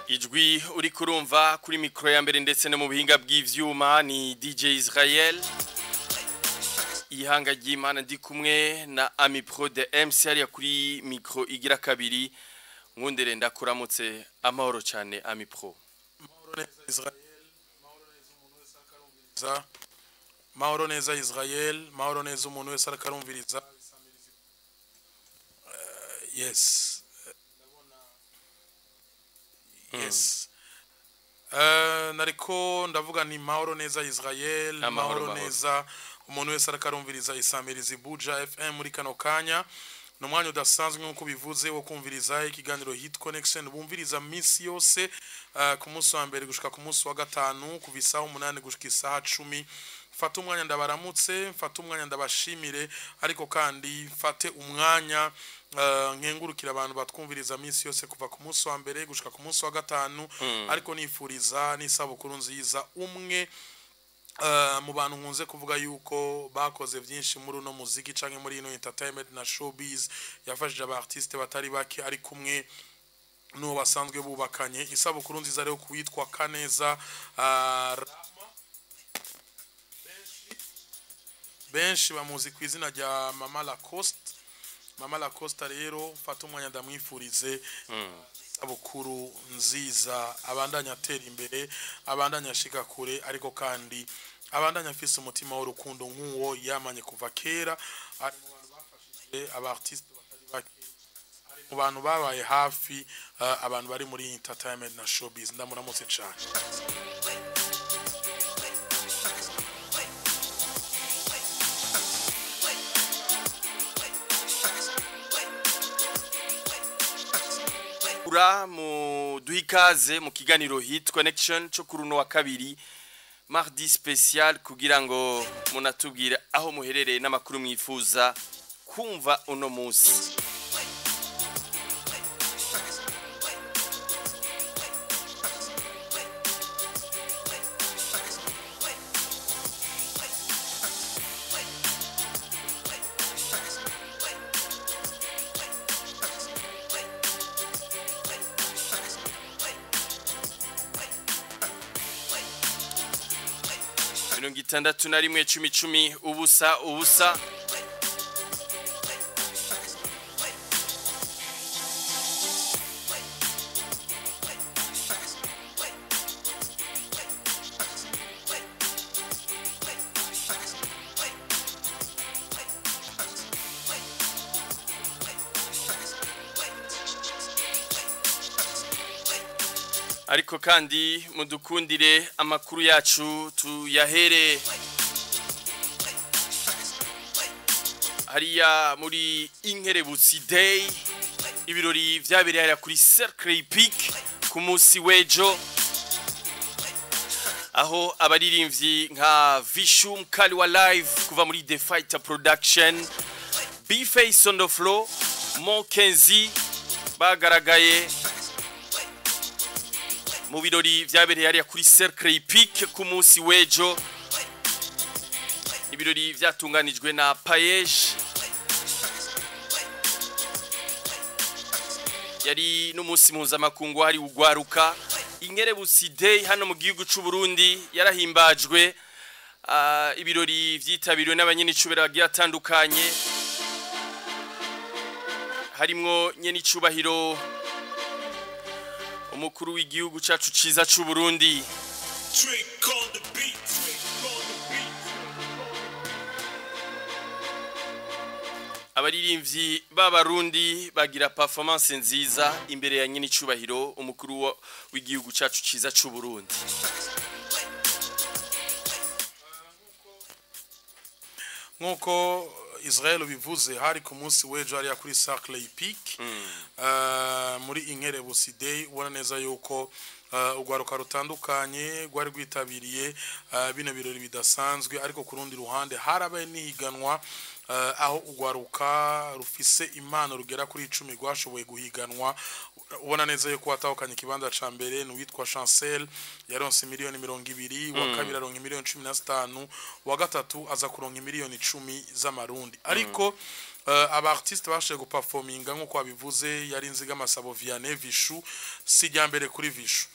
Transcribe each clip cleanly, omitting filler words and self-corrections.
Ijwi uri kurumva kuri mikro ya mbere ndetse no mu bihinga bw'ivyuma ni DJ Israel. Ihanga ry'Imana, ndi kumwe na Ami Pro de MC hariya kuri mikro igira kabiri. Nkundere ndakuramutse, amahoro cyane Ami Pro. Mahoro neza Israel, mahoro neza umuntu wese akarumviriza. Mahoro neza Israel, mahoro neza umuntu wese arakarumviriza. Yes, ndabona, yes. Nariko ndavuga ni mahoro neza Israel. Amahoro, mahoro mahoro. Neza umuntu wese arakarumviriza isamirizi Buja FM muri kano kanya. Ni umwanya udasanzwe nk'uko bivuze wo kumviriza ikiganiro Hit Connection bumviriza minsi yose ku munsi wa mbere gushika ku munsi wa gatanu, kuva isaha 8 gushika isaha 10. Mfate umwanya ndabaramutse, mfate umwanya ndabashimire, ariko kandi mfate umwanya nkengurukira abantu batwumviriza minsi yose kuva ku munsi wa mbere gushika ku munsi wa gatanu, ariko nifuriza n'isabukuru nziza umwe mu bantu nkunze kuvuga yuko bakoze byinshi muri uno muziki canke muri ino entertainment na showbiz, yafashije aba artiste batari bake, ari kumwe n'uwo basanzwe bubakanye. Isabukuru nziza rero kuwitwa Kaneza Rahma. Benshi bamuzi ku izina rya Mama Lacoste. Mama Lacoste rero, mfate umwanya ndamwifurize isabukuru nziza, abandanya atera imbere, abandanya ashika kure, ariko kandi abandanya afise umutima w'urukundo nk'uwo yamanye kuva kera. Ari mu bantu bafashije aba artiste batari bake, ari mu bantu babaye hafi abantu bari muri entertainment na showbiz. Ndamuramutse cyane. Ura mu duha ikaze mu kiganiro Hit Connection cyo kuri uno wa kabiri, mardi special, kugira ngo munatubwire aho muherereye n'amakuru mwifuza kumva uno munsi. 61 10 10 0 0. Ariko kandi mudukundire amakuru yacu tuyahere hariya muri Inkerebutsi Day, ibirori vyabereye hariya kuri Cercle Hippique ku munsi w'ejo, aho abaririmbyi nka Vishu Mkali wa live kuva muri The Fighter Production, B-Face on the Floor, Mo Kenzi bagaragaye mu birori vyabereye hariya kuri Cercle Hippique ku munsi w'ejo. Ibirori vyatunganijwe na Payesh. Yari n'umunsi mpuzamakungu hari ugwaruka. Inkerebutsi Day hano mu gihugu c'u Burundi yarahimbajwe, ibirori vyitabiriwe n'abanyenicubahiro bagiye atandukanye, harimwo nyenicubahiro umukuru w'igihugu cacu ciza c'u Burundi. Trick on the beat. Trick on the beat. Abaririmbyi b'Abarundi bagira performance nziza imbere ya nyenicubahiro umukuru w'igihugu cacu ciza c'u Burundi. Nk'uko Israel bivuze, hari ku munsi w'ejo hariya kuri Cercle Hippique muri Inkerebutsi Day. Ubona neza yuko urwaruka rutandukanye rwari rwitabiriye bino birori bidasanzwe, ariko ku rundi ruhande harabaye n'ihiganwa, aho urwaruka rufise impano rugera kuri 10 rwashoboye guhiganwa. Ubona neza yuko watahukanye ikibanza ca mbere ni uwitwa Chancel, yaronse miliyoni 20, wa kabiri aronka miliyoni 15, wa gatatu aza kuronka miliyoni 10 z'amarundi. Ariko Aba artiste bashoboye guperforminga nk'uko wabivuze, yari Nziga Masabo Vianney Vishu. Si irya mbere kuri Vishu.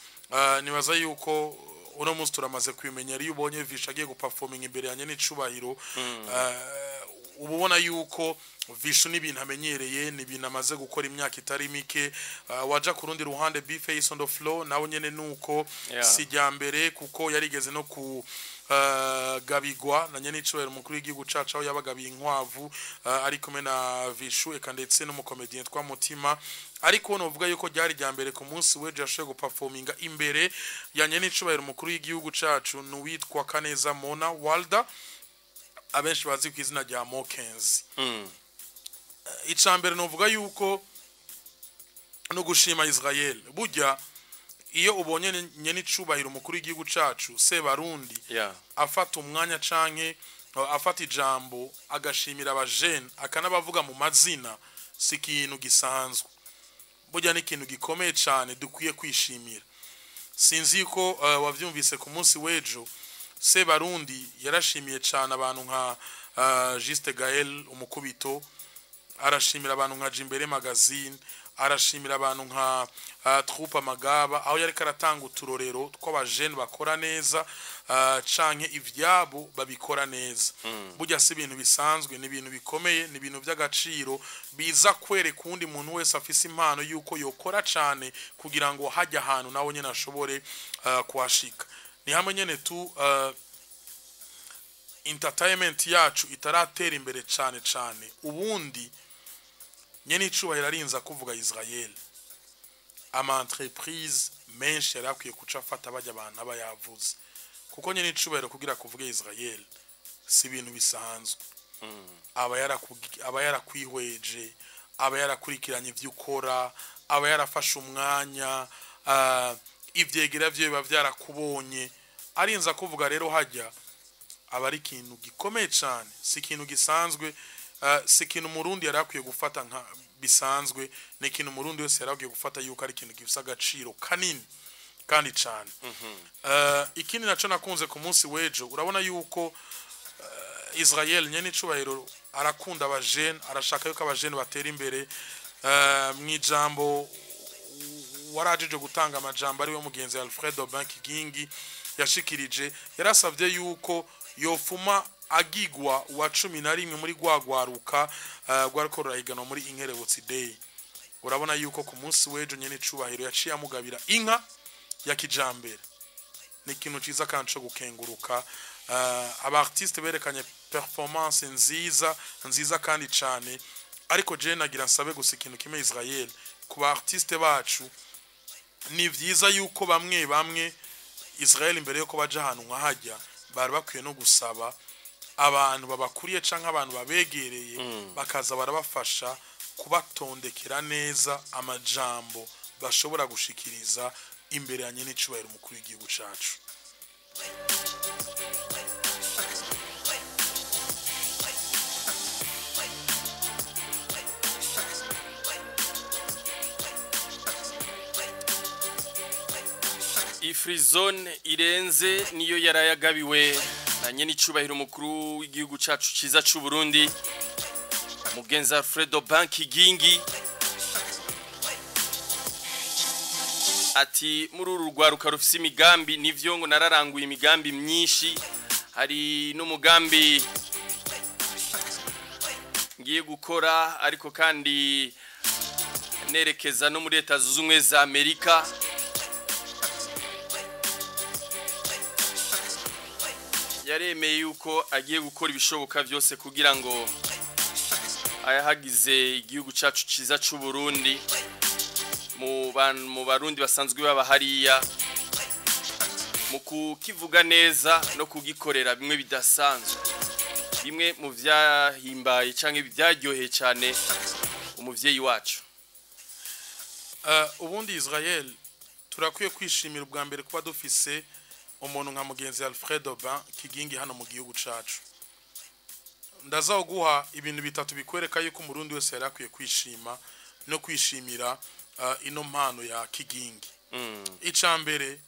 Nibaza yuko uno munsi turamaze kubimenya, iyo ubonye Vishu agiye guperforminga imbere yanjye n'icubahiro, uba ubona yuko Vishu n'ibintu amenyereye, ni ibintu amaze gukora imyaka itari mike. Waja ku rundi ruhande, B-Face on the floor nawe nyene nuko, si irya mbere, kuko yarigeze no ku gabigwa na nyene icubahiro umukuru w'igihugu cacu, aho yabagabiye inkwavu, ari kumwe na Vishu, eka ndetse n'umukomediyen twa Mutima. Ariko novuga yuko ryari rya mbere ku munsi w'ejo yashoboye guperforminga imbere ya nyene icubahiro umukuru w'igihugu cacu, n'uwitwa Kaneza Mona Walda, abenshi bazi ku izina rya Mokenzi. Icambere novuga yuko no gushima Israel, burya iyo ubonye nyene icubahiro umukuru w'igihugu cacu Sebarundi afata umwanya canke afata ijambo agashimira abajene, akanabavuga mu mazina, si ikintu gisanzwe. Burya ni ikintu gikomeye cyane dukwiye kwishimira. Sinzi ko wavyumvise, ku munsi w'ejo Sebarundi yarashimiye cyane abantu nka Juste Gaël Umukubito, arashimira abantu nka Jimbere Magazine, arashimira abantu nka Troupe Amagaba, aho yariko aratanga uturorero tw'abajene bakora neza, canke ivyabo babikora neza. Burya si ibintu bisanzwe, ni ibintu bikomeye, ni ibintu by'agaciro biza kwereka uwundi muntu wese afise impano yuko yokora cane kugira ngo hajya ahantu nawe nyene ashobore kuhashika. Ni hamwe nyene tu entertainment yacu itaratera imbere cane cane. Ubundi nyene icubahiro arinza kuvuga Israel, ama entreprise menshi yari akwiye kuca afata bajya abantu aba yavuze, kuko nyene icubahiro kugira kuvuga Israel si ibintu bisanzwe. Aba yarakwihweje, aba yarakurikiranye ivyo ukora, aba yarafashe umwanya, ivyegera vyo biba vyarakubonye. Arinza kuvuga rero hajya aba ari ikintu gikomeye cyane, si ikintu gisanzwe, si ikintu Umurundi yari akwiye gufata nka bisanzwe, ni ikintu Umurundi wese yari akwiye gufata yuko ari ikintu gifite agaciro kanini kandi cyane. Ikindi naco nakunze ku munsi w'ejo, urabona yuko Israel nyene icubahiro arakunda abajene, arashaka yuko abajene batera imbere. Mw'ijambo warajeje gutanga amajambo, ariwe mugenzi Alfred Aubin Kigingi yashikirije, yarasavye yuko yofuma agigwa wa 11 muri gwagwaruka rwariko rurahiganwa muri Inkerebutsi Day. Urabona yuko ku munsi w'ejo nyene icubahiro yaciye amugabira inka ya kijambere. Ni ikintu ciza kandi co gukenguruka. Aba artiste berekanye performance nziza nziza kandi cane, ariko je nagira nsabe gusa ikintu kimwe, Israel, ku ba artiste bacu: ni vyiza yuko bamwe bamwe, Israel, imbere yuko baja ahantu nka hajya, bari bakwiye no gusaba abantu babakuriye canke abantu babegereye, bakaza barabafasha kubatondekera neza amajambo bashobora gushikiriza imbere ya nyene icubahiro umukuru w'igihugu cacu. Ifrizone irenze niyo yarayagabiwe na nyene icubahiro umukuru w'igihugu cacu ciza c'u Burundi, mugenzi Alfredo Banki Gingi. Ati muri uru rwaruka rufise imigambi, nivyo ngo nararanguye imigambi myinshi, hari n'umugambi ngiye gukora, ariko kandi nerekeza no muri Leta Zunze Ubumwe za Amerika. Yaremeye yuko agiye gukora ibishoboka byose kugira ngo ayahagize igihugu cyacu ciza c'u Burundi mu Barundi basanzwe baba hariya, mu kukivuga neza no kugikorera bimwe bidasanzwe, bimwe mu vyahimbaye canke byaryoheye cyane umuvyeyi wacu. Ubundi Israel, turakwiye kwishimira ubwa mbere kuba dufise umuntu nka mugenzi Alfred Aubin Kigingi hano mu gihugu cacu. Ndaza guha ibintu bitatu bikwereka yuko Umurundi wese yari akwiye kwishima no kwishimira ino mpano ya Kigingi. Ica mbere,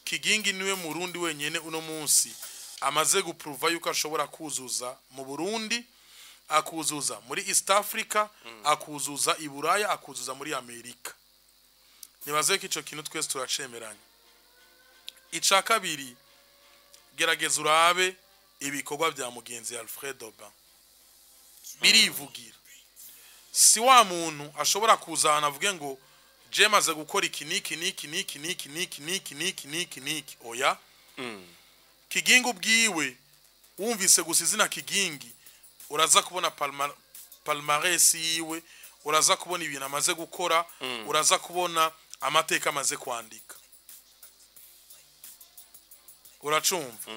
Kigingi niwe Murundi wenyene uno munsi amaze gupruva yuko ashobora kuzuza mu Burundi Akuzuza muri East Africa, akuzuza i Buraya, akuzuza muri Amerika. Nibaze ko ico kintu twese turacemeranya. Ica kabiri, gerageza urabe ibikorwa bya mugenzi Alfred Oba, birivugira. Si wa muntu ashobora kuza ahantu avuge ngo je maze gukora iki niki niki niki niki niki niki niki niki niki. Oya. Kigingi ubwiwe, wumvise gusa izina Kigingi, uraza kubona palmarès yiwe, uraza kubona ibintu amaze gukora, uraza kubona amateka amaze kwandika. Uracumva?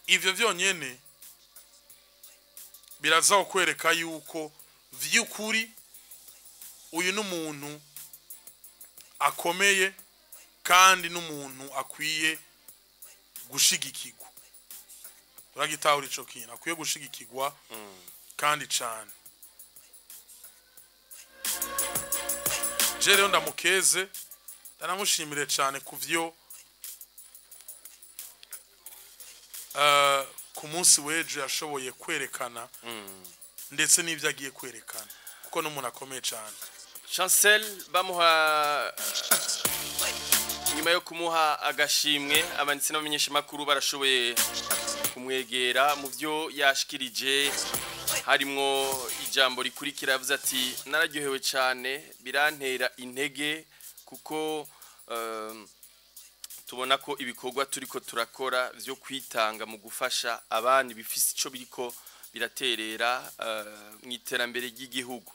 Ivyo vyonyene biraza kukwereka yuko vy'ukuri uyu n'umuntu akomeye kandi n'umuntu akwiye gushigikirwa. Uragitahura ico kintu? Akwiye gushigikirwa kandi cane. Je rero ndamukeze, ndanamushimire cane ku vyo ku munsi w'ejo yashoboye kwerekana, ndetse n'ibyo agiye kwerekana, kuko n'umuntu akomeye cane. Chancel bamuha, nyuma yo kumuha agashimwe, abanditsi n'abamenyeshamakuru barashoboye kumwegera. Mu byo yashikirije harimwo ijambo rikurikira. Yavuze ati: "Nararyohewe cyane, birantera intege kuko tubona ko ibikorwa turiko turakora vyo kwitanga mu gufasha abandi bifise ico biriko biraterera mu iterambere ry'igihugu."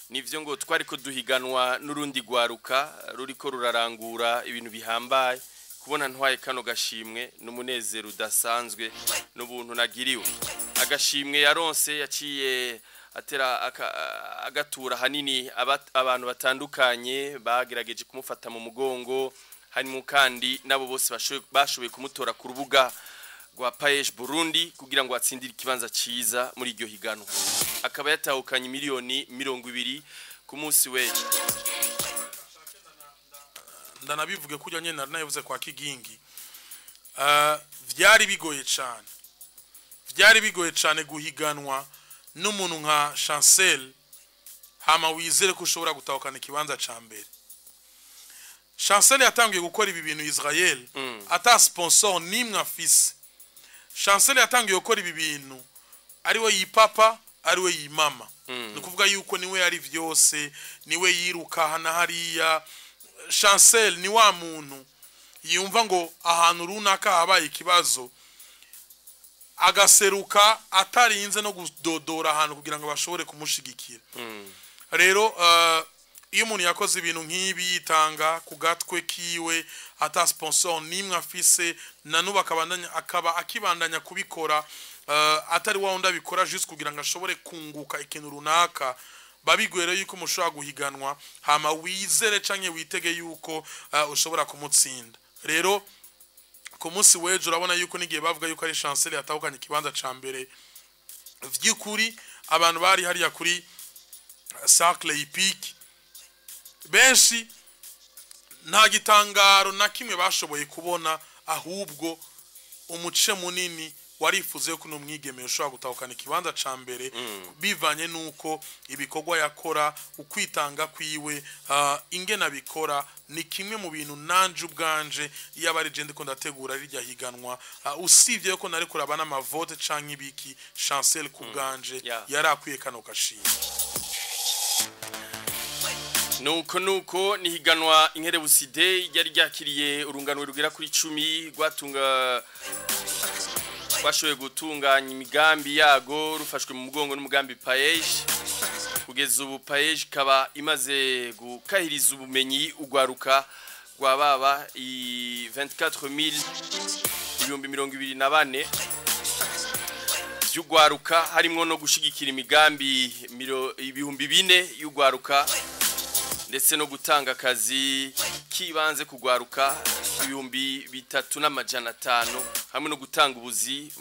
Nivyo, ngo twariko duhiganwa n'urundi rwaruka ruriko rurarangura ibintu bihambaye. Kubona ntwaye kano gashimwe n'umunezero udasanzwe n'ubuntu nagiriwe. Agashimwe yaronse yaciye atera agatura hanini abantu batandukanye bagerageje kumufata mu mugongo, harimo kandi nabo bose bashoboye kumutora ku rubuga rwa PAEEJ Burundi kugira ngo atsindire ikibanza ciza muri iryo higanwa, akaba yatahukanye miliyoni 20 ku munsi w'ejo. Ndanabivuge kujya nyene nari nabivuze kwa Kigingi. Vyari bigoye cane, vyari bigoye cane guhiganwa n'umuntu nka Chancel hama wizere ko ushobora gutahukana ikibanza ca mbere. Chancel yatangiye gukora ibi bintu Israel ata sponsor nimwe afise. Chancel yatangiye gukora ibi bintu ariwe yipapa, ariwe yimama. Ni ukuvuga yuko niwe yari vyose, niwe yiruka hana hariya. Chancel ni wa muntu yumva ngo ahantu runaka habaye ikibazo, agaseruka atarinze no gudodora ahantu kugira ngo bashobore kumushigikira. Rero iyo umuntu yakoze ibintu nk'ibi yitanga ku gatwe kiwe, ata sponsor nimwe afise, na n'ubu akaba akibandanya kubikora, atari wa wundi abikora just kugira ngo ashobore kunguka ikintu runaka, babigoye rero yuko mushobora guhiganwa hama wizere canke witege yuko ushobora kumutsinda. Rero ku munsi w'ejo urabona yuko n'igihe bavuga yuko ari Chancel yatahukanye ikibanza ca mbere, vy'ukuri abantu bari hariya kuri Cercle Hippique benshi nta gitangaro na kimwe bashoboye kubona, ahubwo umuce munini warifuze ko uno mwigeme ushobora gutahukana ikibanza ca mbere, bivanye nuko ibikorwa yakora, ukwitanga kwiwe, ingene abikora. Ni kimwe mu bintu nanje ubwanje iyo aba ari je ndiko ndategura rirya higanwa, usibye ko nari kuraba n'amavote canke ibiki, Chancel ku bwanje yari akwiye kano gashimwe. Nuko nihiganwa Inkerebutsi Day ryari ryakiriye urungano rugera kuri 10 rwatunga, rwashoboye gutunganya imigambi yago rufashwe mu mugongo n'umugambi PAEEJ. Kugeza ubu PAEEJ ikaba imaze gukahiriza ubumenyi ugwaruka rwa baba i 24,000, 24,000 vy'ugwaruka, harimwo no gushigikira imigambi 4,000 y'ugwaruka, ndetse no gutanga akazi kibanze kugwaruka 3,500, hamwe no gutanga ubuzi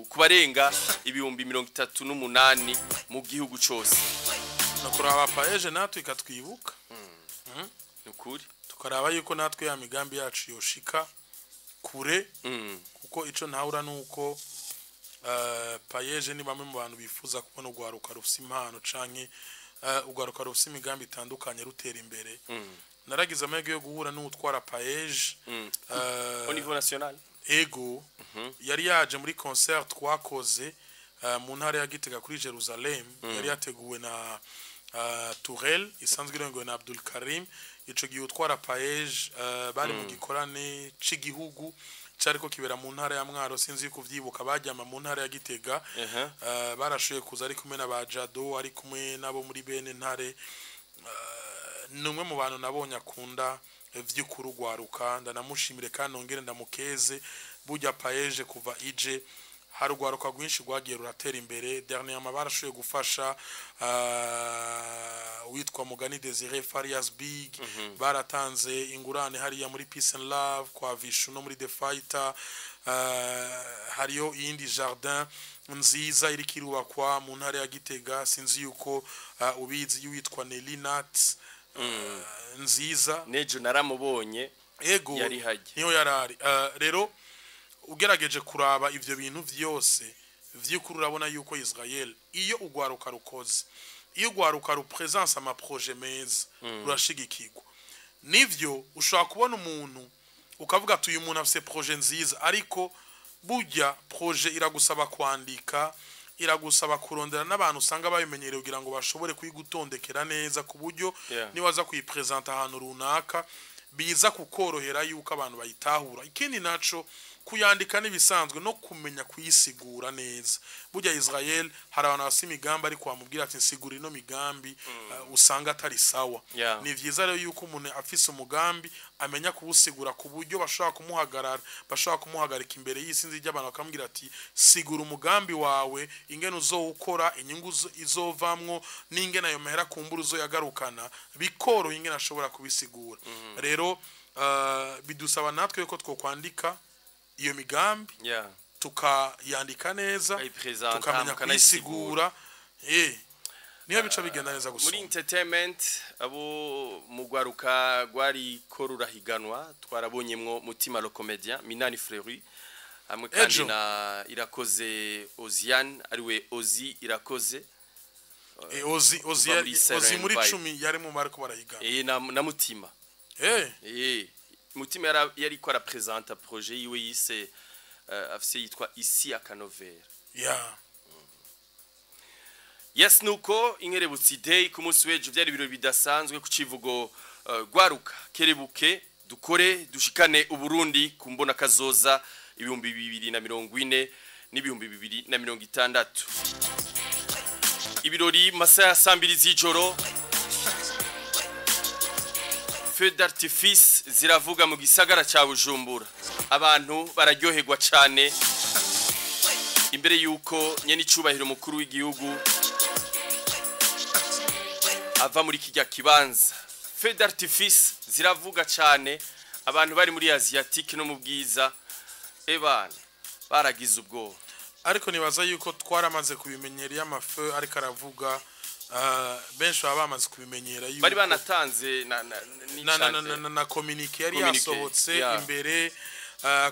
ku barenga 38,000 mu gihugu cose. No kuraba PAEEJ natwe ikatwibuka. Nukuri. Tukaraba yuko natwe ya migambi yacu yoshika kure, kuko ico ntahura nuko PAEEJ ni bamwe mu bantu bifuza kubona urwaruka rufise impano canke urwaruka rufise imigambi itandukanye rutera imbere. Naragize amahirwe yo guhura n'utwara PAEEJ Au niveau national. Ego, yari yaje muri concert twakoze mu ntara ya Gitega kuri Jerusalem, yari yateguwe na Tourelle isanzwe irongowe na Abdul Karim. Ico gihe utwara PAEEJ bari mu gikorane c'igihugu cariko kibera mu ntara ya Mwaro, sinzi yuko uvyibuka, bajyama mu ntara ya Gitega. Barashoboye kuza ari kumwe na ba Jado, ari kumwe nabo muri bene ntare. Ni umwe mu bantu nabonye akunda vy'ukuri urwaruka. Ndanamushimire kandi nongere ndamukeze. Burya PAEEJ kuva ije hari urwaruka rwinshi rwagiye ruratera imbere. Dernièrement barashoboye gufasha witwa Mugani Desire Farias Big, baratanze ingurane hariya muri Peace and Love kwa Vishu no muri The Fighter. Hariyo iyindi jardin nziza iriko irubakwa mu ntara ya Gitega, sinzi yuko ubizi, witwa Nelly Nat, nziza. Nejo naramubonye. Ego. Yari hajya. Niyo yarari. Rero ugerageje kuraba ivyo bintu vyose, vy'ukuri urabona yuko Israel, iyo ugwaruka rukoze, iyo ugwaruka rupresence ama projet meza, rurashigikirwa. Nivyo, ushobora kubona umuntu ukavuga ati uyu muntu afise projet nziza, ariko burya projet iragusaba kwandika, iragusaba kurondera n'abantu usanga babimenyereye kugira ngo bashobore kuyigutondekera neza, ku buryo niwaza kuyipresenta ahantu runaka biza kukorohera yuko abantu bayitahura. Ikindi naco, kuyandika n'ibisanzwe, no kumenya kuyisigura neza. Burya Israel hari abantu bafise imigambi, ariko wamubwira ati nsigura ino migambi, usanga atari sawa. Ni vyiza rero yuko umuntu afise umugambi amenya kuwusigura, ku buryo bashobora kumuhagarara, bashobora kumuhagarika imbere y'isinzi ry'abantu bakamubwira ati sigura umugambi wawe, ingene uzowukora, inyungu izovamwo, n'ingene ayo mahera kumbura uzoyagarukana, bikoroha ingene ashobora kubisigura. Rero bidusaba natwe yuko twokwandika iyo migambi, tukayandika neza, Tukayipresenta, tukamenya mukanayisigura. kuyisigura, niyo bica bigenda neza Muri gusumba. entertainment, abo mugwaruka rwari ko rurahiganwa, twarabonyemwo Mutima le comédien, Minani Fleury, hamwe kandi Ejo. na Irakoze Oziane, ariwe Ozi Irakoze. Ozi Kuva muri Ozi Seven muri Vibe. 10 yari mu bariko barahigana. Na Mutima. Mutima yari ko arapresenta projet yiwe yise afise yitwa Isi Akanovera. Yes, nuko Inkerebutsi Day ku munsi w'ejo byari ibirori bidasanzwe ku civugo gwaruka kerebuke dukore dushikane Uburundi ku mbona kazoza 2040 n'2060. Ibirori masaha ya 2:00 z'ijoro, feu d'artifice ziravuga mu gisagara ca Bujumbura, abantu bararyoherwa cane imbere yuko nyene icubahiro mukuru w'igihugu ava muri kijya kibanza. Feu d'artifice ziravuga cyane, abantu bari muri Asiatique no mu Bwiza, ebana baragize ubwoba. Ariko nibaza yuko twaramaze kubimenyera, iyo ama feux ariko aravuga, benshi baba bamaze kubimenyera yuko Bari banatanze na na communiqué yari Communiqué, yasohotse imbere,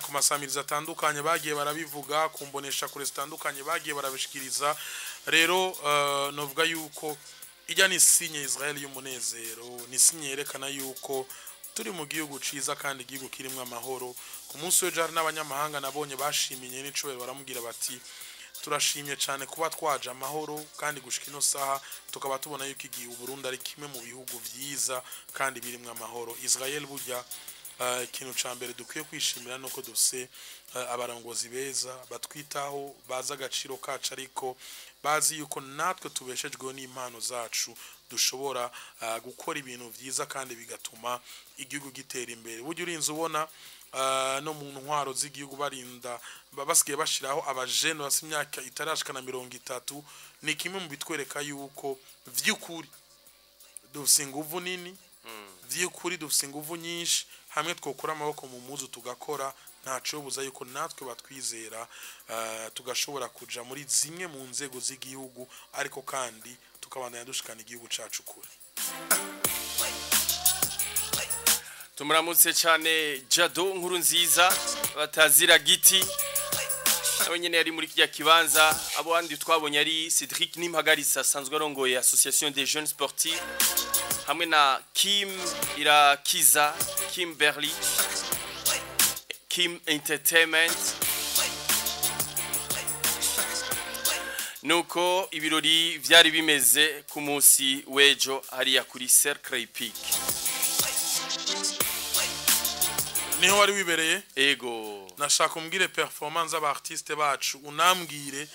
ku masamiriza atandukanye bagiye barabivuga, ku mbonesha kure zitandukanye bagiye barabishikiriza. Rero novuga yuko ijya ni signe Israel y'umunezero, ni signe yerekana yuko turi mu gihugu ciza kandi igihugu kirimo amahoro. Ku munsi w'ejo hari n'abanyamahanga nabonye bashimiye n'icubahiro, baramubwira bati turashimye cyane kuba twaje amahoro, kandi gushika ino saha tukaba tubona yuko igihe Uburundi ari kimwe mu bihugu vyiza kandi birimwo amahoro. Israel, burya ikintu ca mbere dukwiye kwishimira nuko dufise abarongozi beza batwitaho, bazi agaciro kacu, ariko bazi yuko natwe tubeshejweho n'impano zacu, dushobora gukora ibintu vyiza kandi bigatuma igihugu gitera imbere. Burya urinze ubona no mu ntwaro z'igihugu barinda basigaye bashiraho abajene bafise imyaka itarashika na 30, ni kimwe mu bitwereka yuko vy'ukuri dufise inguvu nini, vy'ukuri dufise inguvu nyinshi. Hamwe twokura amaboko mu muzu tugakora, ntaco buza yuko natwe batwizera, tugashobora kuja muri zimwe mu nzego z'igihugu, ariko kandi tukabandanya dushikana igihugu cacu kure. Tumuramutse cyane Jado Nkuru Nziza batazira giti. Nawe nyene yari muri kirya kibanza. Abo bandi twabonye ari Cedric Nimpagarisa asanzwe arongoye Association des Jeunes Sportifs, hamwe na Kim Irakiza, Kim Berly, Kim Entertainment. Nuko ibirori vyari bimeze ku munsi w'ejo hariya kuri Cercle Hippique. Niho wari wibereye? Ego. Nashaka umbwire performance z'aba artiste bacu, unambwire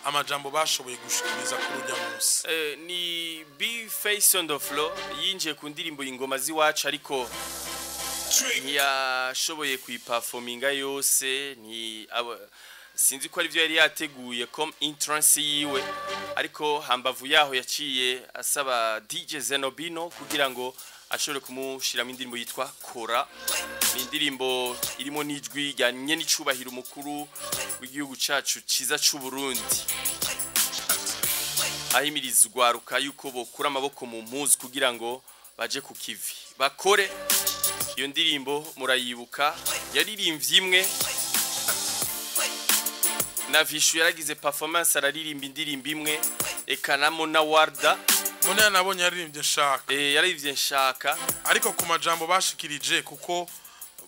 amajambo bashoboye gushikiriza kuri urya munsi. Ni B Face on the Floor yinjiye ku ndirimbo Ingoma z'iwacu, ariko ntiyashoboye kuyiperforminga yose. Ni sinzi ko ari byo yari yateguye comme entrance yiwe, ariko hambavu yaho yaciye asaba DJ Zenobino kugira ngo ashobore kumushiramo indirimbo yitwa Kora. Ni indirimbo irimo n'ijwi rya nyenicubahiro umukuru w'igihugu cacu ciza c'u Burundi, ahimiriza urwaruka yuko bokura amaboko mu mpuzu kugira ngo baje ku kivi bakore. Iyo ndirimbo murayibuka, yaririmbye imwe na Vishu, yaragize performance araririmba indirimbo imwe, eka na Mona Warda. Mona nabonye yaririmbye Nshaka. Yaririmbye Nshaka. Ariko ku majambo bashikirije, kuko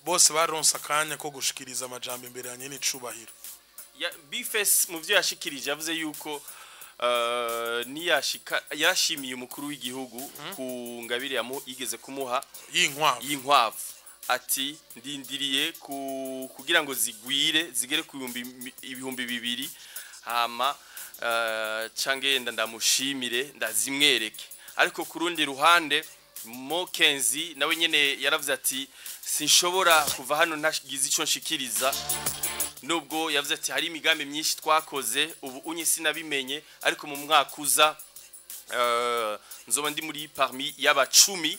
bose baronse akanya ko gushikiriza amajambo imbere ya nyenicubahiro. Bface mu byo yashikirije yavuze yuko niyashika yarashimiye umukuru w'igihugu ku ngabire yigeze kumuha y'inkwavu. Y'inkwavu. Ati ndindiriye kugira ngo zigwire zigere ku 2000, hama cangenda ndamushimire ndazimwereke. Ariko ku rundi ruhande Mokenzi nawe nyene yaravuze ati sinshobora kuva hano ntagize ico nshikiriza, nubwo yavuze ati hari imigambi myinshi twakoze ubu unye sinabimenye, ariko mu mwaka uza nzoba ndi muri parmi y'aba 10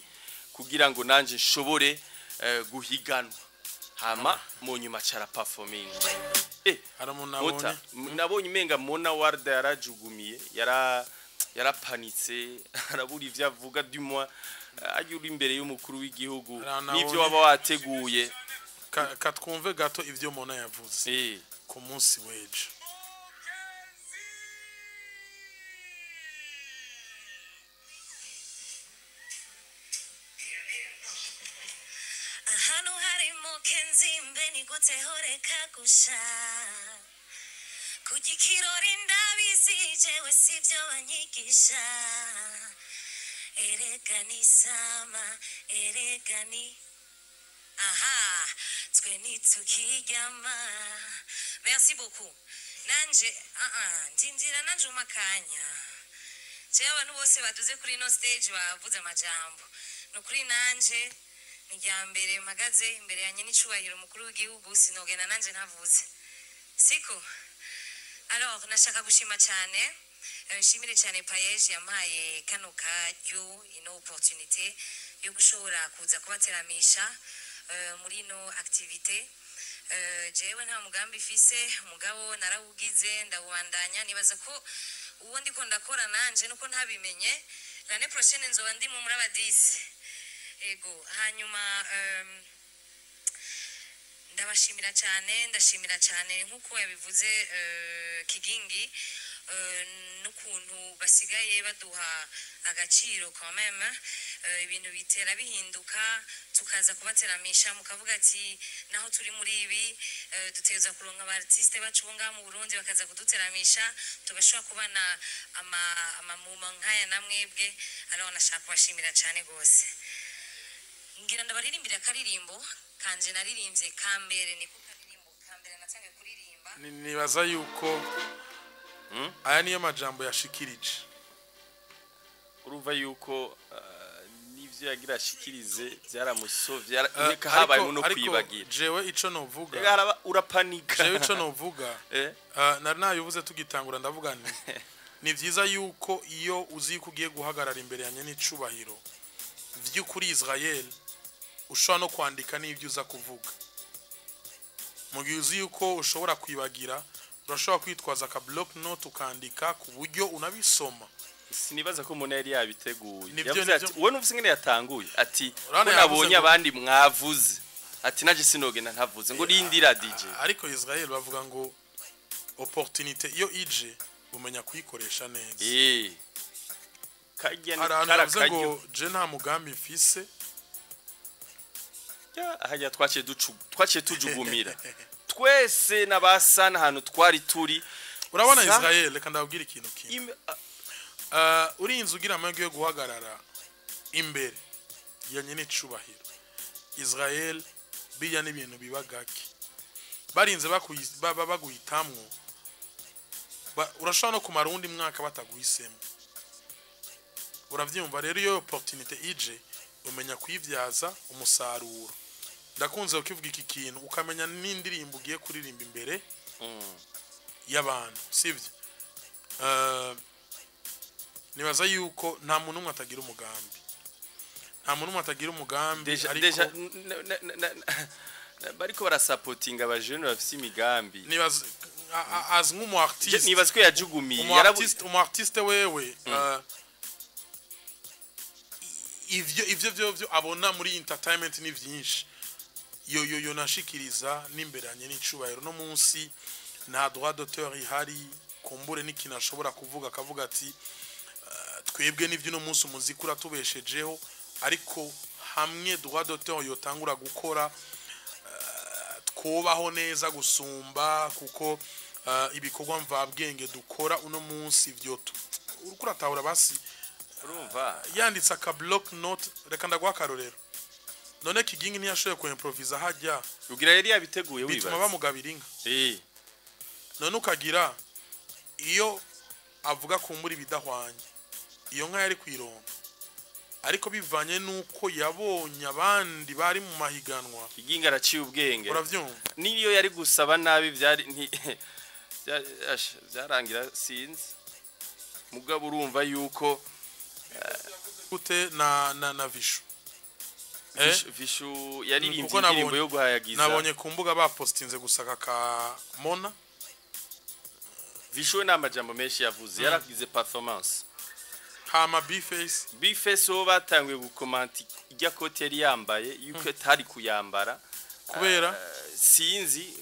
kugira ngo nanje nshobore guhiganwa. Hama mu nyuma cara performing. Hari umuntu nabonye. Nabonye umenga Mona Warda yarajugumiye, yarapanitse, arabura ivyo avuga, du moins ajya uri imbere y'umukuru w'igihugu n'ivyo waba wateguye. Katwumve gato ivyo Mona yavuze ku munsi w'ejo. Ahantu harimo Kenzi, mbe ni gute horeka gusha kujya ikirori, ndabizi jewe sivyo banyigisha, erega ni sama, erega ni aha twe ntitukiryama. Merci beaucoup. Nanje ndindira nanje umakanya jewe abantu bose baduze kuri ino stage bavuze amajambo, ni ukuri nanje ni irya mbere mpagaze imbere yanjye n'icubahiro umukuru w'igihugu, sinogenda nanje ntavuze siko. Alors nashaka gushima cyane, nshimire cyane Payeje yampaye kano karyo, ino opportunité yo gushobora kuza kubateramisha muri ino activité. Jewe nta mugambi ifise, mugabo narawugize ndawubandanya, nibaza ko uwo ndiko ndakora nanje nuko ntabimenye, l'année prochaine nzoba ndimo muri abadisi. Ego, hanyuma ndabashimira cyane, ndashimira cyane nk'uko yabivuze Kigingi, n'ukuntu basigaye baduha agaciro quand même, ibintu bitera bihinduka, tukaza kubateramisha mukavuga ati naho turi muri ibi, dutegerezwa kuronka aba artiste bacu bo ngaha mu Burundi bakaza kuduteramisha, tugashobora kubana amamuma nk'aya namwebwe. Alors nashaka kubashimira cyane gose, ngira ndabaririmbira akaririmbo kanje naririmbye kambere, niko karirimbo kambere natangiye kuririmba. Nibaza yuko aya niyo majambo yashikirije. Urumva yuko n'ivyo yagira ashikirize byaramusovye, reka habaye no kwibagira. Jewe ico novuga, reka haraba urapanika. Jewe ico novuga, nari nabivuze tugitangura, ndavuga nti ni vyiza yuko iyo uzi yuko ugiye guhagarara imbere ya nyenicubahiro vy'ukuri Israel, ushobora no kwandika n'ibyo uza kuvuga. Mu gihe uzi yuko ushobora kwibagira, urashobora kwitwaza aka block note ukandika ku buryo unabisoma. Sinibaza ko umuntu yari yabiteguye. Nibyo, yavuze ati nibyo. Wowe numvise ingene yatanguye ati Urabona ko yavuze nabonye ngo- abandi mwavuze, ati naje sinogenda ntavuze ngo rindira DJ. Ariko Israel bavuga ngo Opportunité iyo ije, umenya kuyikoresha neza. Kajya ni Hari ahantu kara yavuze karyo. ngo je nta mugambi mfise. Ya, hajya twaciye ducu, twaciye tujugumira twese n'abasa n'ahantu twari turi. Urabona, Israel, reka ndababwira ikintu kimwe. Urinze ugira amahirwe yo guhagarara imbere ya nyine icubahiro Israel, bijya n'ibintu biba gake. Barinze baguhitamwo, urashobora no kumara uwundi mwaka bataguhisemo, uravyumva? Rero iyo opportunité ije, umenya kuyibyaza umusaruro. Ndakunze kukivuga iki kintu, ukamenya n'indirimbo ugiye kuririmba imbere y'abantu, sibyo? Nibaza yuko nta muntu umwe atagira umugambi, nta muntu umwe atagira umugambi. Déjà Ariko déjà bariko barasapotinga abajene bafise imigambi. Nibaza as nk'umu artiste, Nibaza ko yajugumiye. umu artiste wewe, ivyo vyo abona muri entertainment ni vyinshi yo nashikiriza n'imberanye n'icubahiro. No munsi nta droit d'auteur ihari, kumbure n'ikintu ashobora kuvuga, akavuga ati twebwe n'ivyo uno munsi umuziki uratubeshejeho. Ariko hamwe droit d'auteur yotangura gukora, twubaho neza gusumba, kuko ibikorwa mvabwenge dukora uno munsi vyo uriko uratahura basi. Urumva. Yanditse aka block note. Reka ndaguha akarorero. None Kigingi ntiyashoboye ku improvisa hajya? Ugira yari yabiteguye. Bituma Wibaza bamugabira inka. None ukagira iyo avuga kumbura ibidahwanye, iyo nka yari kwironka, ariko bivanye n'uko yabonye abandi bari mu mahiganwa. Kigingi araciye ubwenge. Uravyumva? Niyo yari gusaba nabi, byari nti byarangira sinzi, mugabo urumva yuko Gute na Vishu? Vishu yaririmbye Kuko indirimbo yo guhayagiza. Nabonye ku mbuga bapostinze gusaka ka Mona. Vishu we nta majambo menshi yavuze, yaragize performance. Hama Bface? Bface wo batanguye gukomanta ijya koti yari yambaye, yuko atari kuyambara. Kubera? Sinzi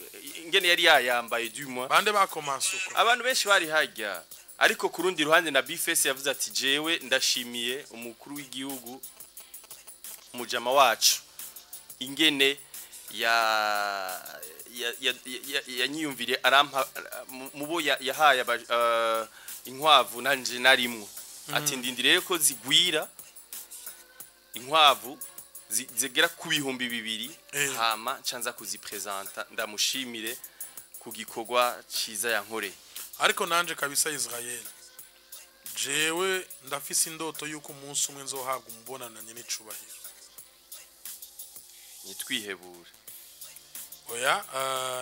ingene yari yayambaye, du moins. Bande bakomanse uko? Abantu benshi bari hajya. Ariko ku rundi ruhande na Bface yavuze ati jewe ndashimiye umukuru w'igihugu, umujama wacu, ingene ya yanyiyumviriye arampa mubo yahaye inkwavu, nanje narimwo. Ati ndindiriye ko zigwira, inkwavu zigera ku 2000, hama ncanza kuzipresenta, ndamushimire ku gikorwa ciza yankoreye. Ariko nanje kabisa, Israel, jewe ndafise indoto yuko umunsi umwe nzohabwa umubonano nyene icubahiro. Nitwihebure. Oya,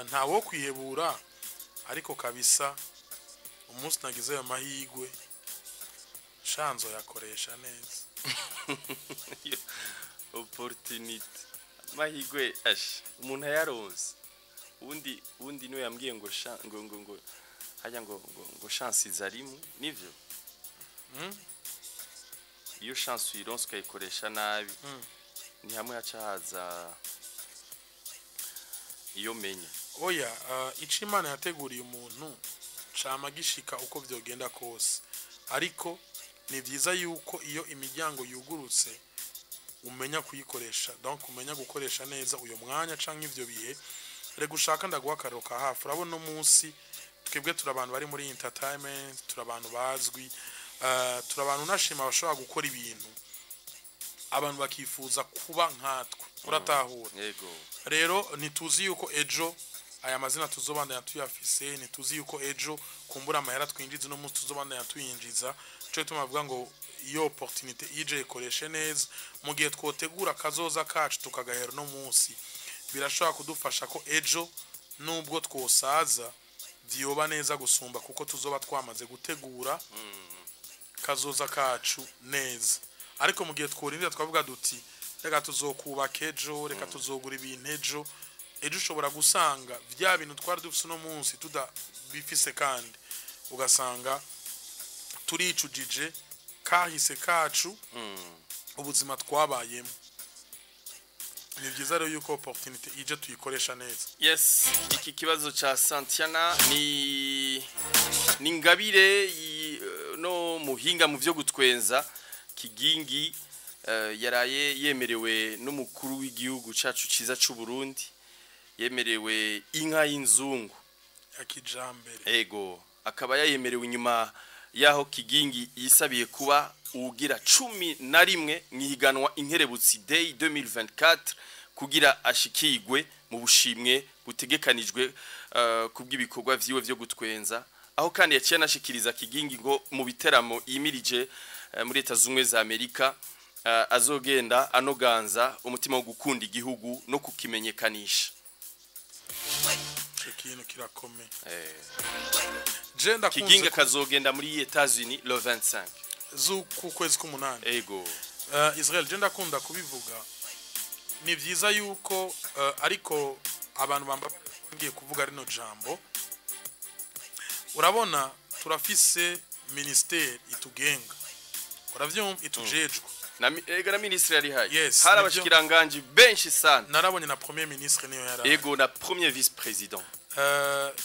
nta wo kwihebura, ariko kabisa umunsi nagize ayo mahigwe shanzo yakoresha neza. Opportunity, amahigwe ash umuntu ayaronse. Uwundi niwe yambwiye ngo ngo hajya ngo chance iza rimwe, nivyo? Iyo chance uyironse ukayikoresha nabi, ni hamwe haca haza iyo menye. Oya, ico Imana yateguriye umuntu cama gishika uko vyogenda kose. Ariko ni vyiza yuko iyo imiryango yugurutse umenya kuyikoresha, donc umenya gukoresha neza uyo mwanya canke ivyo bihe. Rega ushaka ndaguha akarero ka hafi. Urabona, uno munsi twebwe turi abantu bari muri entertainment, turi abantu bazwi, turi abantu unashima bashobora gukora ibintu abantu bakifuza kuba nkatwe, uratahura? Yego. Rero ntituzi yuko ejo aya mazina tuzobandanya tuyafise, ntituzi yuko ejo kumbura amahera twinjiza uno munsi tuzobandanya tuyinjiza. Ico gituma bavuga ngo iyo opportunité ije, ikoreshe neza. Mu gihe twotegura kazoza kacu tukagahera uno munsi, birashobora kudufasha ko ejo nubwo twosaza vyoba neza gusumba, kuko tuzoba twamaze gutegura kazoza kacu neza. Ariko mu gihe tworindira twavuga duti reka tuzokubaka ejo, reka tuzogura ibintu ejo, ejo ushobora gusanga vya bintu twari dufise uno munsi tudabifise, kandi ugasanga turicujije kahise kacu, ubuzima twabayemo. Ni byiza rero yuko opportunité ije tuyikoresha neza. Yes, iki kibazo cha Santiana ni Ni ingabire no muhinga mu vyo gutwenza Kigingi yaraye yemerewe n'umukuru w'igihugu cacu ciza c'u Burundi, yemerewe inka y'inzungu ya kijambere. Ego, akaba yayemerewe inyuma yaho Kigingi yisabiye kuba ugira 11 mwihiganwa Inkerebutsi Day 2024 kugira ashikigwe mu bushimwe butegekanijwe kubw'ibikorwa vyiwe vyo gutwenza, aho kandi yaciye anashikiriza Kigingi ngo mu biteramo yimirije muri Leta Zunze za Amerika azogenda anoganza umutima wo gukunda igihugu no kukimenyekanisha. Ico kintu kirakomeye. Je ndakunze Kigingi akazogenda muri Etats-Unis le 25 z'uku kwezi k'umunani. Ego. Israel, je ndakunda kubivuga, ni vyiza yuko ariko abantu bamba ngiye kuvuga rino jambo. Urabona turafise ministère itugenga, uravyumva, itujejwe. Ega na ministre yari hayi. Yes, hari nivyo. Abashikiranganji benshi sana. Narabonye na premier ministre niyo yari. Ego, na premier vice président.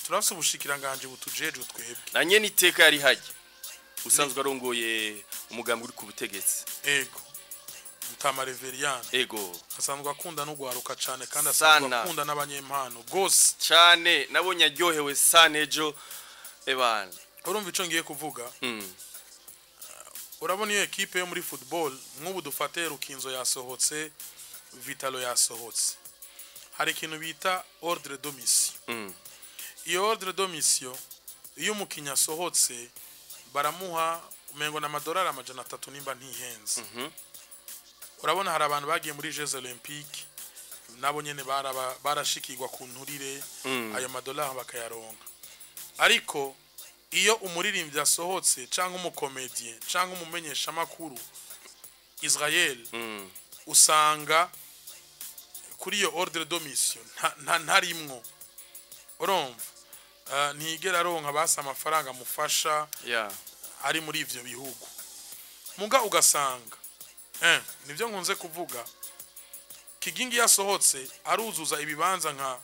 Turafise ubushikiranganje butujejwe twebwe. Na nyene iteka yari hayi usanzwe arongoye umugambi uri ku butegetsi. Ego, Mutama Reverien. Ego. Asanzwe akunda no gwaruka cane kandi asanzwe Sana. akunda n'abanyempano gose. Cane, nabonye aryohewe sana ejo ebana. Urumva ico ngiye kuvuga? Urabona iyo ekipe yo muri football, nk'ubu dufate Rukinzo yasohotse, Vitalo yasohotse, hari ikintu bita ordre de mission. Iyo ordre de mission, iyo umukinnyi asohotse baramuha umengo na amadolari 300 nimba ntihenze. Urabona hari abantu bagiye muri Jeux Olympiques, nabo nyene barashikirwa ku nturire, ayo madolari bakayaronka. Ariko iyo umuririmbyi asohotse cyangwa umukomediye cyangwa umumenyeshamakuru, Israel, usanga kuri iyo ordre de mission ntarimwo. Urumva, ntiyigera aronka basi amafaranga amufasha ari muri ivyo bihugu. Muga ugasanga nibyo nkunze kuvuga, Kigingi yasohotse aruzuza ibibanza nka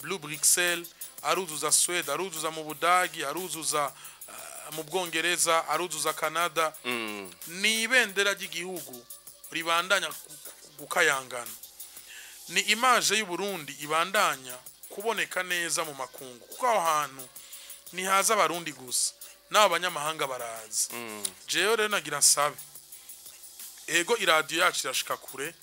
Blue Bruxelles, aruzuza Swede, aruzuza mu Budagi, aruzuza mu Bwongereza, aruzuza Canada. Ni ibendera ry'igihugu ribandanya gukayangana, ni image y'u Burundi ibandanya kuboneka neza mu makungu, kuko aho hantu ntihaza Abarundi gusa, n'abo banyamahanga baraza. Jewe rero nagira nsabe, ego, iradiyo yacu irashika kure,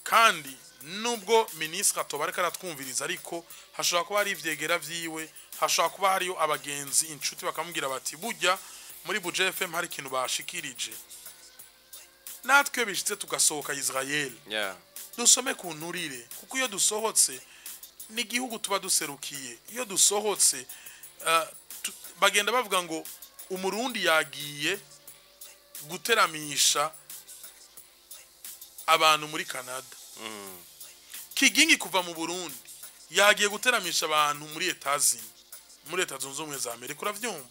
kandi nubwo minisitiri atoba ariko aratwumviriza, ariko hashobora kuba hari ivyegera vyiwe, hashobora kuba hariyo abagenzi, inshuti, bakamubwira bati burya muri Buja FM hari ikintu bashikirije. Natwe iyo bishitse tugasohoka, Israel, dusome ku nturire, kuko iyo dusohotse n'igihugu tuba duserukiye. Iyo dusohotse bagenda bavuga ngo Umurundi yagiye guteramisha abantu muri Canada. Kigingi kuva mu Burundi yagiye guteramisha abantu muri Etazini, muri Leta Zunze Ubumwe za Amerika, uravyumva?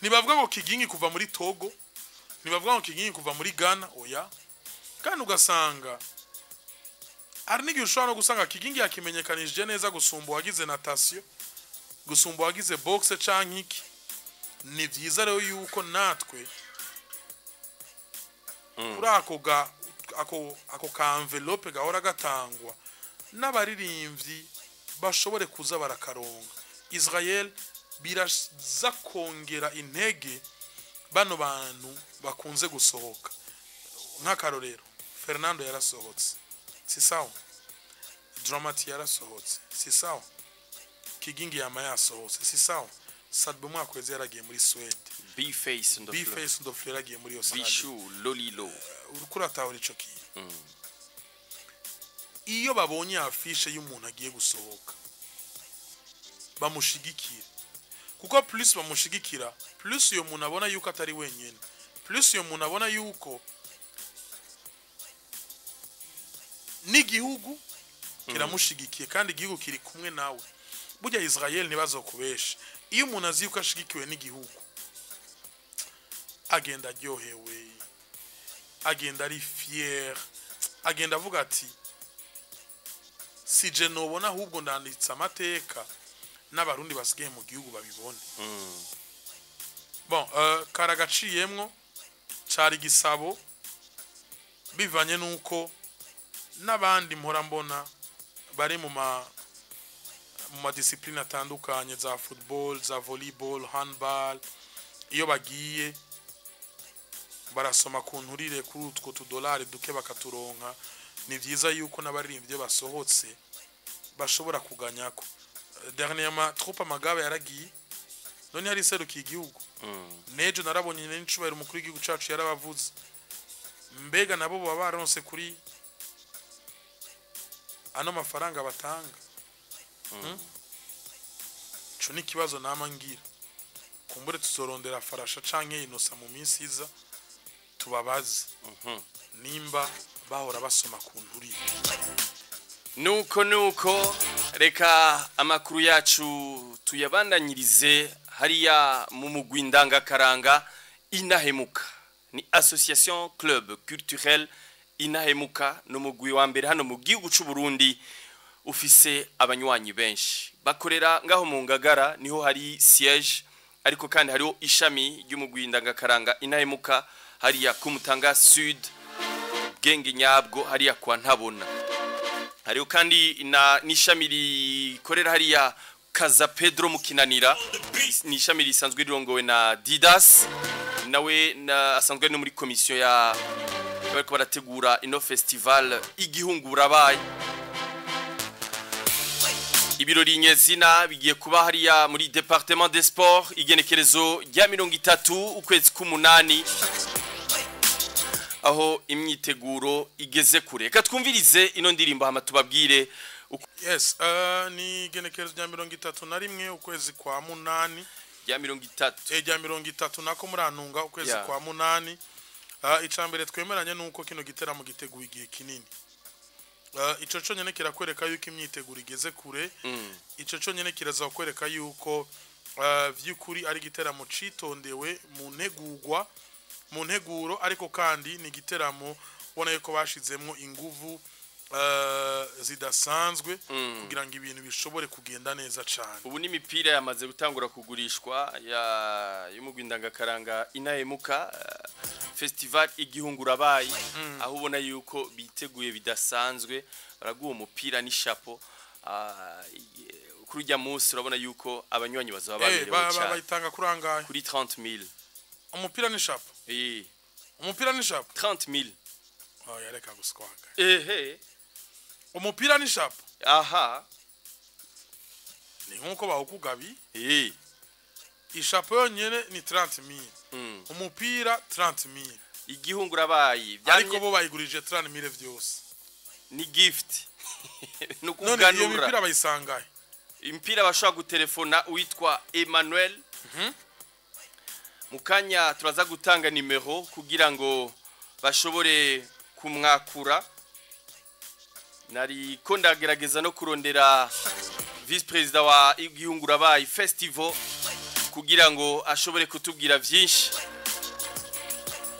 Ntibavuga ngo Kigingi kuva muri Togo, ntibavuga ngo Kigingi kuva muri Ghana, oya. Kandi ugasanga hari n'igihe ushobora no gusanga Kigingi yakimenyekanishije neza gusumba uwagize natation, gusumba uwagize boxe canke iki. Ni vyiza rero yuko natwe kuri ako ga ako ka enveloppe gahora gatangwa n'abaririmbyi bashobore kuza barakaronka. Israel, biraza kongera intege bano bantu bakunze gusohoka. Nk'akarorero, Fernando yarasohotse, si sawa? Dramati yarasohotse, si sawa? Kigingi yama yasohotse, si sawa? Sadbo umwaka weze yaragiye muri Swede. B-Face on the floor. B-Face on the floor yaragiye muri Australia. Bishu Lolilo. Uriko uratahura ico kintu? Iyo babonye affiche y'umuntu agiye gusohoka, bamushigikira, kuko plus bamushigikira, plus uyo muntu abona yuko atari wenyine, plus uyo muntu abona yuko n'igihugu kiramushigikiye kandi igihugu kiri kumwe nawe. Burya Israel, ntibazokubesha, iyo umuntu azi yuko ashigikiwe n'igihugu, agenda aryohewe, agenda ari fier, agenda avuga ati si je nobona, ahubwo ndanditse amateka. N'abarundi basigaye mu gihugu babibone. Bon, karagaciyemwo, cari gisabo bivanye nuko n'abandi mpora mbona bari mu ma discipline atandukanye, za football, za volleyball, handball, iyo bagiye barasoma ku nturire kuri utwo tudolari duke bakaturonka. Ni byiza yuko n'abaririmbyi iyo basohotse bashobora kuganyako. Dernièrement, troupe Amagaba yaragiye, none hari iserukiye igihugu. Nejo narabonye n'incubahiro umukuru w'igihugu cacu yarabavuze. Mbega nabo baba baronse kuri ano mafaranga batanga? Ico ni ikibazo nama ngira. Kumbure tuzorondera Farasha canke Inosa mu minsi iza, tubabaze nimba bahora basoma ku nturire. Nuko reka amakuru yacu tuyabandanyirize hariya mu mugwi ndangakaranga Inahemuka. Ni Association Club Culturel Inahemuka, ni umugwi wa mbere hano mu gihugu c'u Burundi ufise abanywanyi benshi. Bakorera ngaho mu Ngagara, niho hari siège, ariko kandi hariho ishami ry'umugwi ndangakaranga Inahemuka hariya ku Mutanga Sud, Bwenge nyabwo, hariya kwa Ntabona. Hariho kandi na n'ishami rikorera hariya Kaza Pedro mu Kinanira. Ni ishami risanzwe rirongowe na Didas, nawe na asanzwe no muri komisiyo ya bariko barategura ino festival Igihungurabaye. Ibirori nyezina bigiye kuba hariya muri département des sports, igenekerezo rya 30 ukwezi k'umunani, aho imyiteguro igeze kure. Reka twumvirize ino ndirimbo, hama tubabwire uko. Yes, ni igenekerezo rya 31 ukwezi kwa munani. Rya 30. Rya 30 nako, murantunga, ukwezi kwa munani. Ica mbere twemeranye nuko kino giteramo giteguye igihe kinini. Ico conyene kirakwereka yuko imyiteguro igeze kure. Ico conyene kiraza kukwereka yuko vy'ukuri ari igiteramo citondewe mu ntegurwa, mu nteguro, ariko kandi ni igiteramo ubona yuko bashizemwo inguvu zidasanzwe kugira ngo ibintu bishobore kugenda neza cane. Ubu n'imipira yamaze gutangura kugurishwa ya y'umugwi ndangakaranga Inahemuka, festival Igihungurabayi, aho ubona yuko biteguye bidasanzwe. Baraguha umupira n'ishapo. Kuri ujya munsi urabona yuko abanywanyi bazaba baberewe cyane. Bayitanga kuri angahe? Kuri 30 000. Umupira n'ishapo? Umupira n'ishapo? 30 000. Oh, yareka guswaga. Ehe. Umupira n'ishapo? Aha. Ni nkuko bawukugabi. Ishapo yonyene ni 30 000? Umupira 30 000. Igihungurabayi. Ariko bo bayigurije 30 000 vyose. Ni gift, ni None iyo ukuganura. mipira bayisangahe? Impira bashobora gutelefona uwitwa Emmanuel. Mu kanya turaza gutanga nimero kugira ngo bashobore kumwakura. Nari ko ndagerageza no kurondera vice président wa Igihungurabayi Festival kugira ngo ashobore kutubwira byinshi.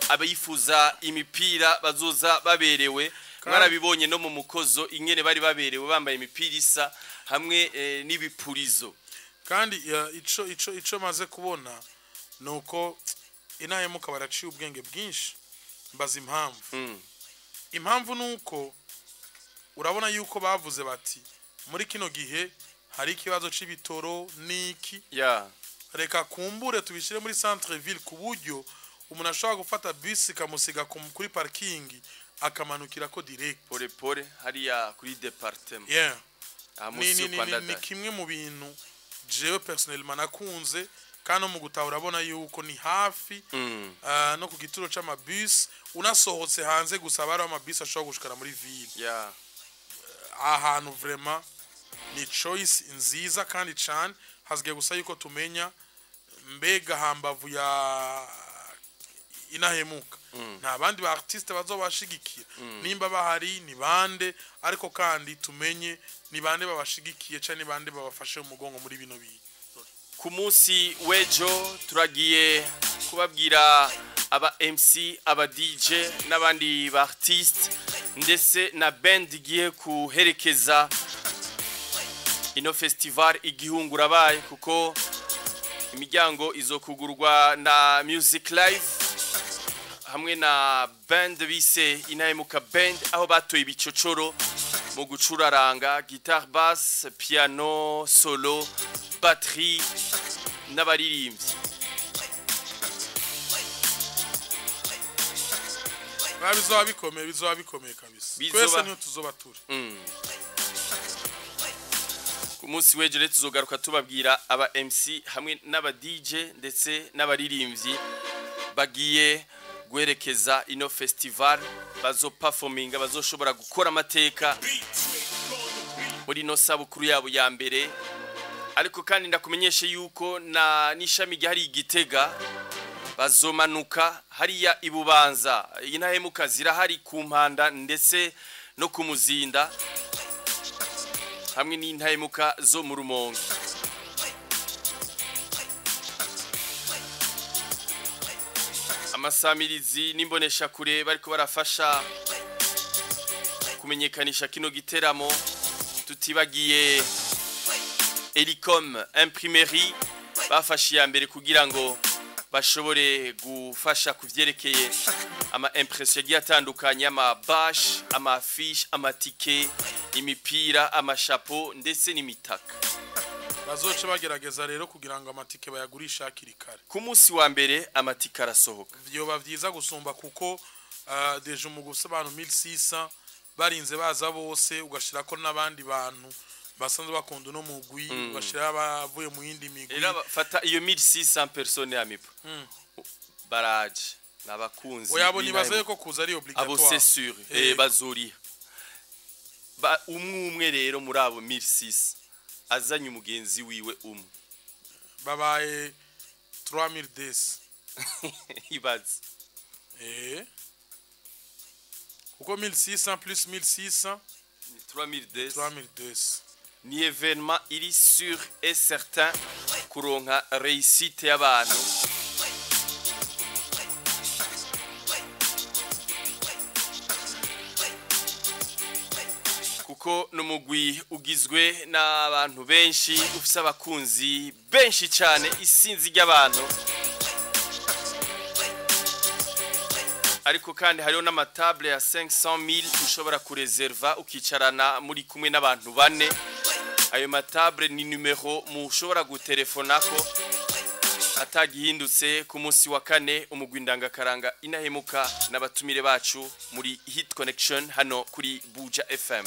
Abayifuza imipira bazoza baberewe. Mwarabibonye no mu mukozo ingene bari baberewe, bambaye imipira isa hamwe n'ibipurizo. Kandi ico maze kubona nuko Inahemuka baraciye ubwenge bwinshi. Mbaza impamvu. Impamvu nuko urabona yuko bavuze bati muri kino gihe hari ikibazo c'ibitoro niki, reka kumbure tubishyire muri centre ville, ku buryo umuntu ashobora gufata bisi ikamusiga kuri parking, akamanukira ko direct. Pole pole hariya kuri département, aha Ni, munsi ni, yo ni, kwa ni, ni Ndadaye. kimwe mu bintu jewe personnellement nakunze. Kandi no mu gutaha urabona yuko ni hafi no ku gituro c'amabisi. Unasohotse hanze gusa bari amabisi ashobora gushikana muri ville. Ahantu vraiment ni choice nziza kandi cane. Hasigaye gusa yuko tumenya mbega hambavu ya Inahemuka nta bandi ba artiste bazobashigikira, nimba bahari ni bande, ariko kandi tumenye ni bande babashigikiye canke ni bande babafashe mu mugongo muri bino bintu. Ku munsi w'ejo turagiye kubabwira aba MC, aba DJ n'abandi ba artiste, ndetse na band igiye kuherekeza. Ino festival igihungura baye kuko imiryango izokugurwa na Music Live hamwe na band bise Inahemuka Band, aho batoye ibicocoro mu gucuraranga guitare basse, piano solo, batterie n'abaririmbyi. Bizoba bikomeye, bizoba bikomeye kabisa. Twese niyo tuzoba turi. Ku munsi w'ejo rero tuzogaruka tubabwira aba MC hamwe n'aba DJ ndetse n'abaririmbyi bagiye guherekeza ino festival, bazo performinga, bazoshobora gukora amateka muri ino sabukuru yabo ya mbere. Ariko kandi ndakumenyeshe yuko na n'ishami ryari igitega bazomanuka hariya ibubanza, Intahemuka zirahari ku Mpanda ndetse no ku Muzinda hamwe n'Intahemuka zo mu Rumonge. Amasamirizi n'imboneshakure bariko barafasha kumenyekanisha kino giteramo, tutibagiye Elicom Imprimerie bafashe iya mbere kugira ngo bashobore gufasha kuvyerekeye ama impression yagiye atandukanye, ama bash, ama affiche, amatike, imipira, amashapo ndetse n'imitaka. Bazoce bagerageza rero kugira ngo amatike bayagurisha hakiri kare. Ku munsi wa mbere amatike arasohoka. Vyoba vyiza gusumba kuko déjà umugwi abantu 1600 barinze baza bose, ugashirako n'abandi bantu basanzwe bakunda uno mugwi, ugashira abavuye mu yindi migwi. Rero fata iyo 1600 personnes ya mipo baraje nabakunzi. Oya, abo nibaza yuko kuza ari abo obligatoire. C'est sûr, bazoriha. Ba umwe umwe rero muri abo 1600 azanye umugenzi wiwe umwe, babaye 3000 des. Ibaze. Kuko 1600 plus 1600 ni 3000 des. 3000 des. Ni événement iri sûr et certain kuronka réussite y'abantu. Kuko n'umugwi ugizwe n'abantu benshi, ufise abakunzi benshi cyane, isinzi ry'abantu. Ariko kandi hariho n'amatable ya 500,000 ushobora kureserva ukicarana muri kumwe n'abantu bane. Ayo matable ni numero mushobora gutelefonako. Atagihindutse, ku munsi wa kane umugwi ndangakaranga Inahemuka n'abatumire bacu muri Hit Connection hano kuri Buja FM.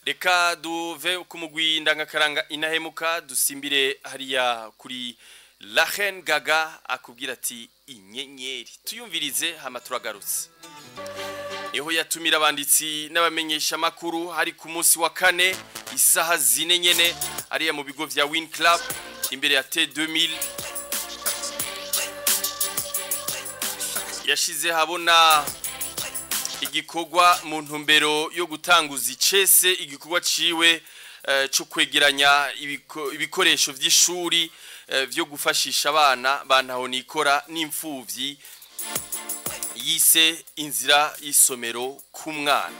Reka duve ku mugwi ndangakaranga Inahemuka, dusimbire hariya kuri La Reine Gaga, akubwira ati inyenyeri. Tuyumvirize hama turagarutse. Niho yatumira abanditsi n'abamenyesha makuru, hari ku munsi wa kane isaha 4 nyene, ariya mu bigo vya Win Club imbere ya T2000. Yashize habona igikorwa mu ntumbero yo gutanguza icese igikorwa ciwe cyo kwegeranya ibikoresho vy'ishuri vyo gufashisha abana bantaho nikora n'imfuvyi, yise inzira y'isomero ku mwana.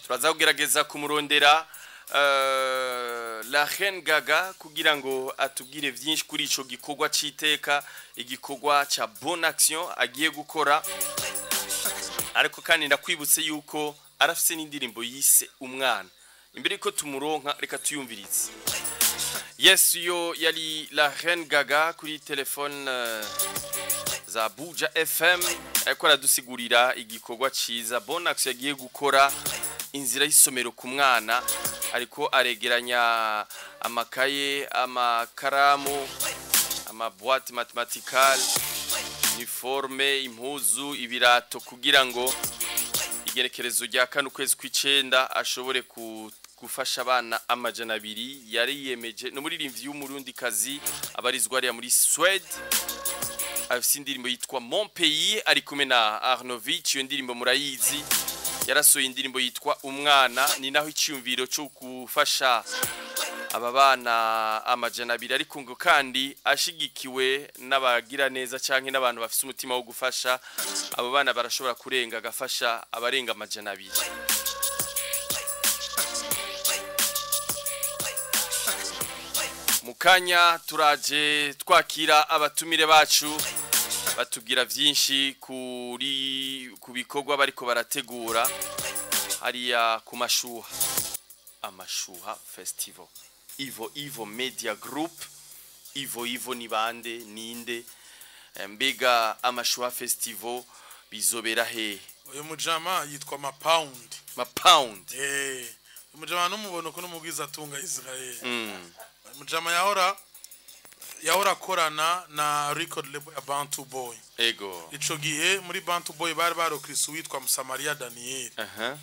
Turaza kugerageza kumurondera La Reine Gaga kugira ngo atubwire vyinshi kuri ico gikorwa c'iteka, igikorwa ca bonne action agiye gukora. Ariko kandi ndakwibutse yuko arafise n'indirimbo yise umwana. Imbere ko tumuronka reka tuyumvirize. Yes, yo yali La Reine Gaga kuri telefone za Buja FM, ariko aradusigurira igikorwa ciza bonne action yagiye gukora, inzira y'isomero ku mwana. Ariko aregeranya amakaye, amakaramu, ama boîte mathématicale, uniforme, impuzu, ibirato, kugira ngo igerekerezo rya kane ukwezi kw'icenda ashobore gufasha abana 200 yari yemeje. No muririmbyi w'umurundi kazi abarizwa ariya muri Swede, afise indirimbo yitwa Mon Pays, ari kumwe na Arnovich. Iyo ndirimbo murayizi. Yarasohoye indirimbo yitwa Umwana, ni naho icyumviro cyo gufasha aba bana 200, ariko ngo kandi ashigikiwe n'abagira neza canke n'abantu bafise umutima wo gufasha abo bana, barashobora kurenga agafasha abarenga 200. Mukanya turaje twakira abatumire bacu batubwira vyinshi kuri ku bikorwa bariko barategura hariya ku Mashuha, Amashuha Festival. Ivo Ivo Media Group, Ivo Ivo ni bande, ninde? Mbega Amashuha Festival bizobera he? Uyu mujama yitwa Mapaundi. Mapaundi. Umujama n'umubona ko n'umugwiza atunga Israel. Mujama yahora akorana na record label ya Bantu Boy. Ego. Ico gihe muri Bantu Boy bari barokrise uwitwa Musamaria Daniel. Aha.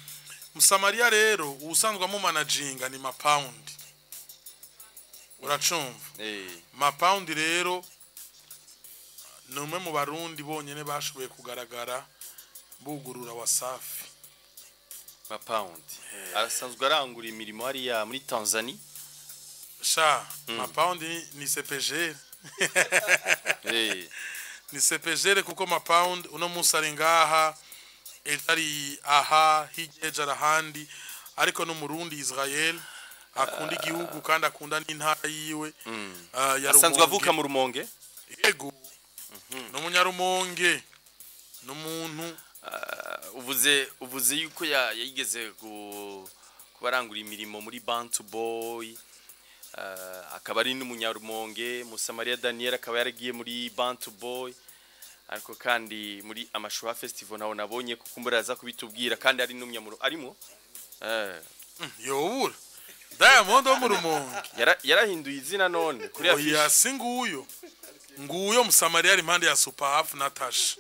Musamaria rero usanzwe amumanaginga ni Mapaundi. Uracumva? Mapaundi rero ni umwe mu Barundi bonyene bashoboye kugaragara bugurura Wasafi. Mapaundi arasanzwe arangura imirimo hariya muri Tanzania. Sha, Mapaundi ni CPG. Ni CPG kuko Mapaundi uno munsi ari ngaha, ejo ari aha, hirya ejo ari ahandi, ariko no Murundi Israel akunda igihugu kandi akunda n'intara yiwe. Ya Asanzwe Rumonge. Avuka mu Rumonge. Yego. Ni umunyarumonge. Ni umuntu Uvuze yuko yigeze kubarangura imirimo muri Bantu Boy, akaba ari n'umunyarumonge. Musamaria Daniel akaba yaragiye muri Bantu Boy, ariko kandi muri Amashuha Festival naho nabonye kuko mbura aza kubitubwira, kandi ari n'umunyamuro arimo yobura Diamond wo mu Rumonge. Yarahinduye izina none kuri Oya, affiche. si nguyo. Nguyo Musamaria ari impande ya Super Half Natasha.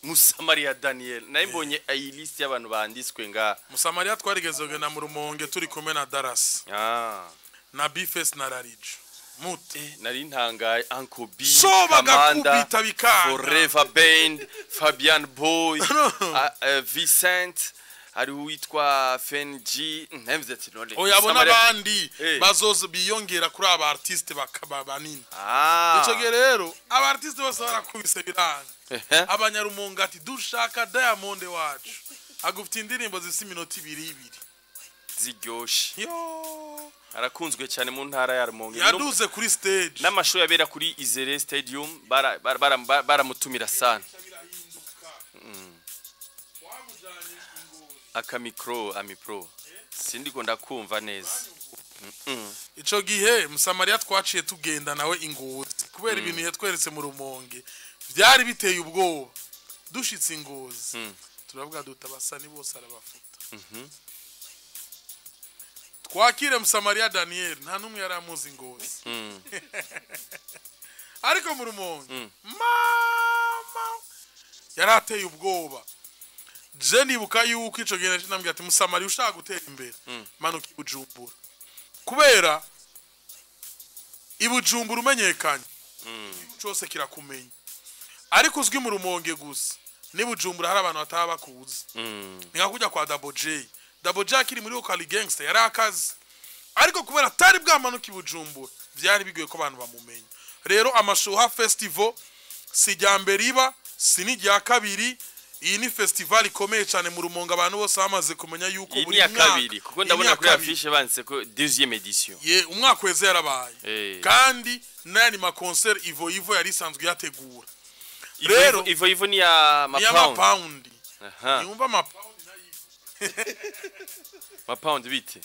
Musamaria Daniel naye mbonye iyi list y'abantu banditswe nga Musamaria twarigeze kugenda mu Rumonge turi kumwe na Darasi na Bface na Rarijo Mute. Nari ntangaye Uncle B, So Kamanda, bagakubita bikanga. Forever Band, Fabian Boy, Vincent, hari uwitwa Fenji, ntemvye ati none Oya, abo n'abandi bazoza biyongera kuri aba artiste bakaba banini. Ico gihe rero aba artiste bose barakubise biranga. Abanyarumonge ati dushaka Diamond wacu agufite indirimbo zifise iminota ibiri ibiri Ziryoshe. Yo. Arakunzwe cyane mu ntara ya Rumonge. Yaduze kuri stage. N'amashow yabera kuri Izere Stadium baramutumira sana. Akamikro amipro sindiko ndakumva neza. Ico gihe Musamaria twaciye tugenda nawe Ingozi kubera ibintu yatweretse mu Rumonge byari biteye ubwoba. Dushitse Ingozi turavuga dutabasa ni bose arabafuta. Twakire Musamaria Daniel nta numwe yaramuzi Ingozi. Ariko mu Rumonge mama yarateye ubwoba. Je nibuka yuko ico gihe nambwiye ati Musamaria ushaka gutera imbere manuka i Bujumbura. Kubera i Bujumbura umenyekanye cyose kirakumenya, ariko uzwi mu Rumonge gusa ni Bujumbura hari abantu bataba bakuzi. Ni nka kujya kwa Double J. Double J akiri muri Okali Gangster yari akazi, ariko kubera atari bwamanuka i Bujumbura byari bigoye ko abantu bamumenya. Rero Amashuha Festival si rya mbere iba, si n'irya kabiri. Iyi ni festival ikomeye cyane mu Rumonge, abantu bose bamaze kumenya yuko Iyi ni buri iya mwaka kabiri kuko Iyi ni ndabona iya kuri kabiri. affiche banditse ko deuxième édition. Ye, umwaka weze yarabaye. Kandi n'ayandi ma concert Ivo Ivo yari isanzwe yategura. Ivo Rero Ivo Ivo ni ya ni ya Mapaundi. Mapaundi. Aha. Yumva Mapaundi nayo. Mapaundi bite?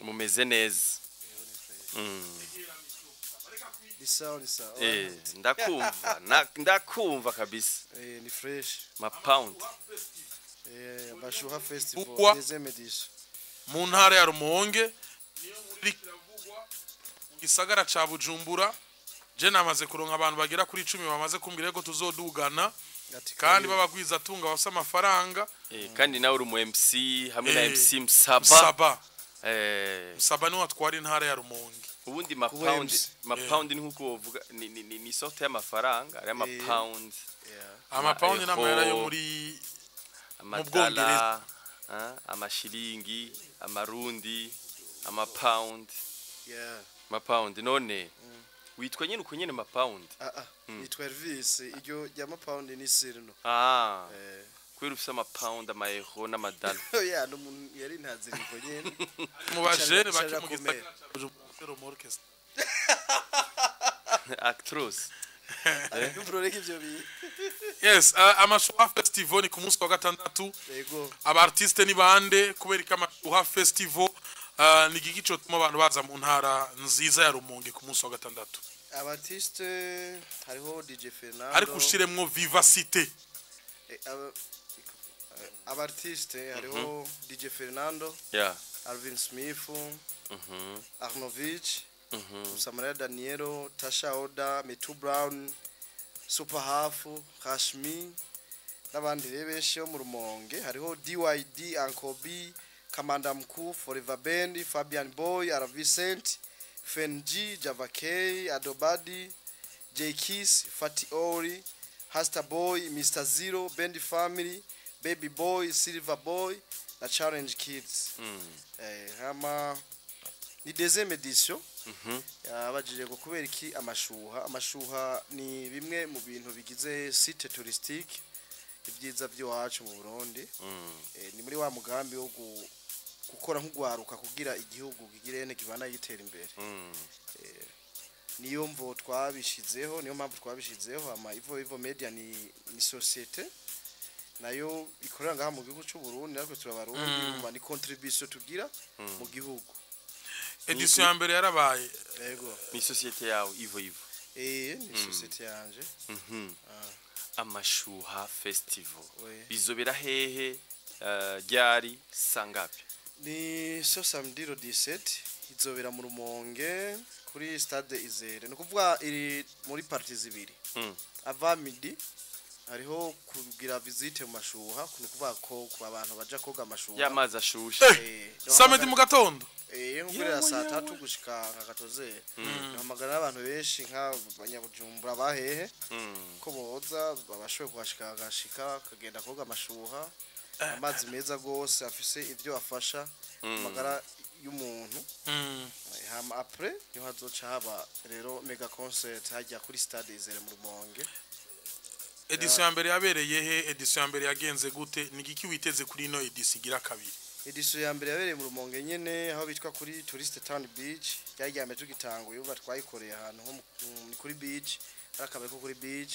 Mumeze neza. Ni sawa, ni sawa. Ndakumva, ndakumva kabisa. Ni fresh. Mapaundi. Amashuha Festival Bukwa. deuxième édition. Mu ntara ya Rumonge niyo muri kiravugwa mu gisagara ca Bujumbura. Je namaze kuronka abantu bagera kuri 10 bamaze kumbwira ko tuzodugana Ati kandi karibu. babagwiza tunga bafise amafaranga. Kandi nawe uri umu MC hamwe na MC Msaba. Msaba. Msaba niwe atwara intara ya Rumonge. Ubundi Kuba mapaundi MC. mapaundi ni nkuko wovuga ni sorte y'amafaranga ari amapaundi. Yeah. Amapawundi Ama n'amahera yo euro. muri Amadala, amashiringi, amarundi, amapawundi. Yeah. Amapawundi none witwa nyene uko nyene mapawundi? Ah ah, nitwa Elvis, iryo rya mapawundi ni sirino. Ah, Eh. kubera ufise amapawundi, amaeuro n'amadala. Yeah, n'umuntu yari ntaziriko nyene. Mu bajene Icara bake mu kumera. gisagara ca Bujumbura Serum Orchestra. Actros. Ntumureke ivyo bintu. Yes, Amashuha Festival ni ku munsi wa gatandatu. Yego. Aba artiste ni bande? Kubera ko Amashuha Festival ni igiki cotuma abantu baza mu ntara nziza ya Rumonge ku munsi wa gatandatu? Abartiste hariho DJ Fernando. Ariko ushiremwo vivacité. Abartiste hariho DJ Fernando, Alvin Smith, Arnovich, Samaria Danielo, Tasha Oda, Metu Brown, Super Half, Hashmi n'abandi rero benshi bo mu Rumonge. Hariho DYD, Uncle B, Kamanda Mkuu, Forever Band, Fabian Boy, Arvicent, Fenji, Java K, Adobadi, J Kiss, Fati Ori, Hasta Boy, Mr Zero, Band Family, Baby Boy, Silver Boy na Challenge Kids. Hama ni deuxième édition. Yabajije ngo kubera iki Amashuha? Amashuha ni bimwe mu bintu bigize site touristique, ibyiza by'iwacu mu Burundi. Ni muri wa mugambi wo gukora nk'ugwaruka kugira igihugu kigire ne kibana gitera imbere. Niyo mvo twabishizeho, niyo mpamvu twabishizeho. Ama Ivo Ivo Media ni société nayo ikorera ngaha mu gihugu cy'u Burundi, natwe turabarundi, mm. Ni contribution tugira mu gihugu. Édition ya mbere yarabaye. Yego. Ni société yawe Ivo Ivo? Ni société yanje. Amashuha Festival Oui. bizobera hehe, ryari, sangapi? Ni so samedi le 17, izobera mu Rumonge kuri stade Izere. Ni ukuvuga iri muri parties zibiri. Avant midi hariho kugira visite mu mashuha, ni ukuvuga ko ku abantu baja koga amashuha Y'amazi ashushe. Samedi mu gatondo. Nko guhera saa 3 gushika nka katozere. Hamagara n'abantu benshi nk'abanyabujumbura bahehe ko boza babashoboye kuhashika, bagashika bakagenda koga amashuha, amazi meza gose afise ivyo afasha amagara y'umuntu. Hama après niho hazoca haba rero mega concert hajya kuri stade Izere mu Rumonge. Édition ya mbere yabereye he? Édition ya mbere yagenze gute? Ni igiki witeze kuri ino édition igira kabiri? Édition ya mbere yabereye mu Rumonge nyene, aho bitwa kuri Tourist Town Beach. Ryari rya mbere tugitanguye, ubu twayikoreye ahantu ho ni kuri beach, hari akabari ko kuri beach.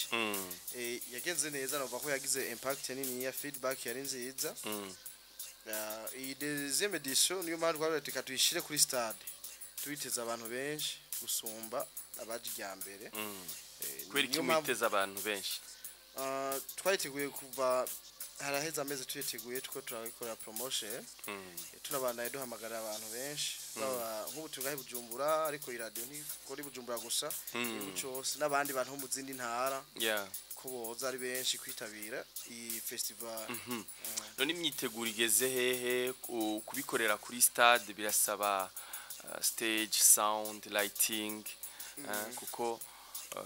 Yagenze neza, navuga ko yagize impact nini ya feedback yari nziza. Iyi deuxième édition niyo mpamvu twavuze reka tuyishire kuri stade, tuyiteze abantu benshi gusumba abaje irya mbere. Kubera iki Niyo mpamvu- mwiteze abantu benshi? Ah, twayiteguye kuva haraheze amezi tuyiteguye, two turabikorera promotion. Tunabandanye duhamagara abantu benshi, baba nk'ubu turi ngaha i Bujumbura, ariko iradiyo ntikora i Bujumbura gusa, igihugu cose n'abandi bantu bo mu zindi ntara ko boza ari benshi kwitabira iyi festival. None imyiteguro igeze hehe? Kubikorera kuri stade birasaba stage, sound, lighting, kuko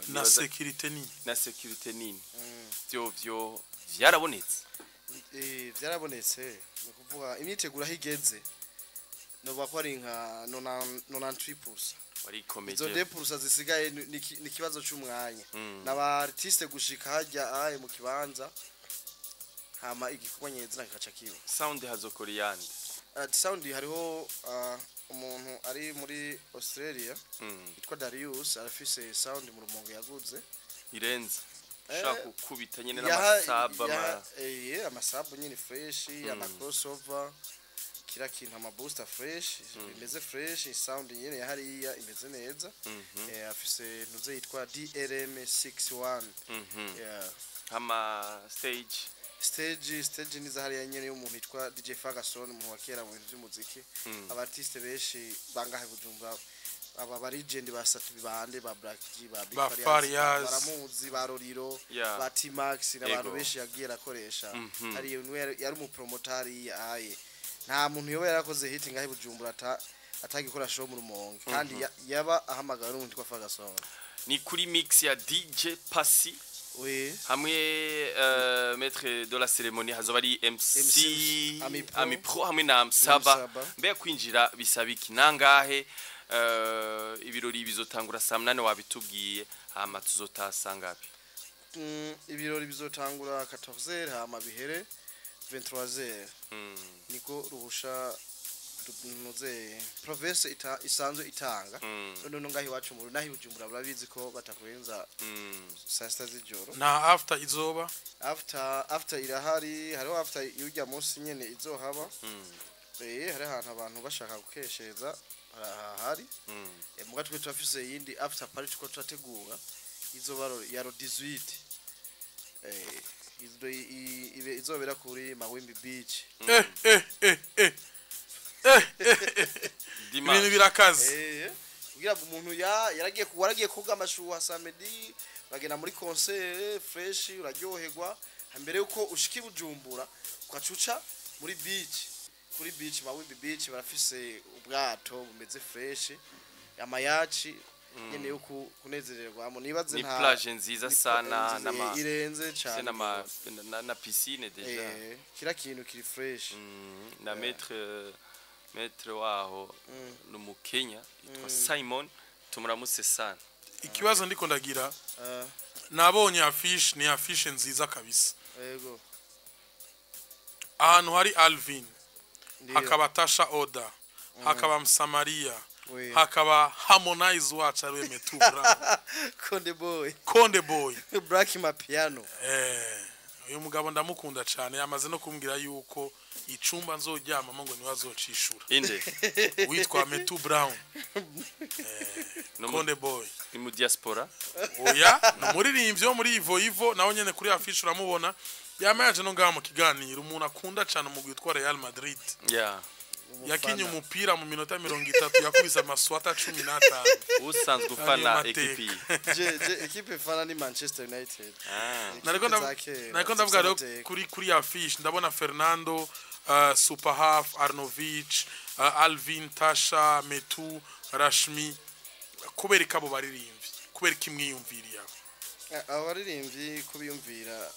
Na sécurité ni na sécurité nini, vyo vyarabonetse? Vyarabonetse, ni ukuvuga imyiteguro aho igeze novuga ko ari nka 93%. Warikomeje. Izo 2% zisigaye ni ikibazo c'umwanya n'aba artiste gushika hajya aye mu kibanza, hama igikorwa nyezina kikaca kiba. Sound hazokora iyande? Sound hariho umuntu ari muri Australia yitwa Darius, arafise sound mu Rumonge yaguze. Irenze ushaka gukubita nyene n'amasaba Amasabu nyene fresh, ama crossover, kira kintu, ama booster fresh, bimeze fresh, sound nyene ya hariya imeze neza. Afise ntuze yitwa DRM 61. Yeah. Hama stage? Stage ni hariya nyene y'umuntu yitwa DJ Ferguson, umuntu wa kera mu bintu by'umuziki. Aba artiste benshi bangahe Bujumbura, aba ba legend ba Satu bande, ba Black G, ba Big Ba Farious, Farious. baramuzi, ba Roriro, ba T-Max n'abantu benshi yagiye arakoresha. Hariya niwe yari umupromoter hariya aye, nta muntu yoba yarakoze hit ngahe Bujumbura atagikora show mu Rumonge kandi yaba ahamagawe n'umuntu witwa Ferguson. Ni kuri mix ya DJ Pasi. Oui. Hamwe maître de la cérémonie hazoba ari MC MC Amipro. Amipro hamwe na Msaba. Msaba. Mbega kwinjira bisaba iki, nangahe? Ibirori bizotangura saa 8 wabitubwiye, hama tuzotaha sangapi? Ibirori bizotangura 14h, hama bihere 23h. Niko ruhusha nuze province isanzwe itanga. None ngaho iwacu mu naho Bujumbura burabizi ko batakurenza saa sita z'ijoro. Nta after izoba? After irahari, hariho after yujya munsi nyene izohaba. Hari ahantu abantu bashaka gukeshereza harahari. Muga twe turafise iyindi after party tuko turategura, izoba ya ro 18, izobera kuri Mawimbi Beach. Eh eh eh eh eh eh eh, ibintu Dimanche. birakaze. Kugira ngo umuntu ya yaragiye waragiye koga amashuha samedi, uragenda muri concert fresh, uraryoherwa mbere yuko ushika i Bujumbura, ukacuca muri beach, kuri beach Mawimbi Beach barafise ubwato bumeze fresh, amayaci nyene yo kunezererwamo, nibaze Ni nta plage nziza ni sana nziza, irenze c'est cyane. na piscine déjà. Kira kintu kiri fresh. Na maître waho ni umukenya yitwa Simon, tumuramutse sana. Ikibazo ndiko ndagira, nabonye affiche, ni affiche nziza kabisa. Yego. Ahantu hari Alvin, Ndiyo. hakaba Tasha Oda, hakaba Msamaria, Oui. hakaba Harmonize wacu ariwe Metu Brown. Konde Boy. Konde Boy. Black Mapiano. Uyu mugabo ndamukunda cyane, yamaze no kumbwira yuko icumba nzoryamamo ngo niwe azocishura. Inde? Witwa Metu Brown. No Konde Boy. Ni mu diaspora? Oya, ni umuririmbyi wo muri Ivo Ivo, nawe nyene kuri affiche uramubona, yama yaje no ngaha mu kiganiro, umuntu akunda cyane umugwi witwa Real Madrid. Yakinye umupira mu minota 30, yakubise amaswata 15. Usanzwe Ayo ufana mateka. ekipi? Je equipe fana ni Manchester United. Nariko Equipe za kera, nariko ndavuga rero zifise amateka. kuri affiche ndabona Fernando, Super Half, Arnovich, Alvin, Tasha, Metu, Rashmi. Kubera ko abo baririmbyi, kubera ko imwiyumviriye abo? Abaririmbyi kubiyumvira,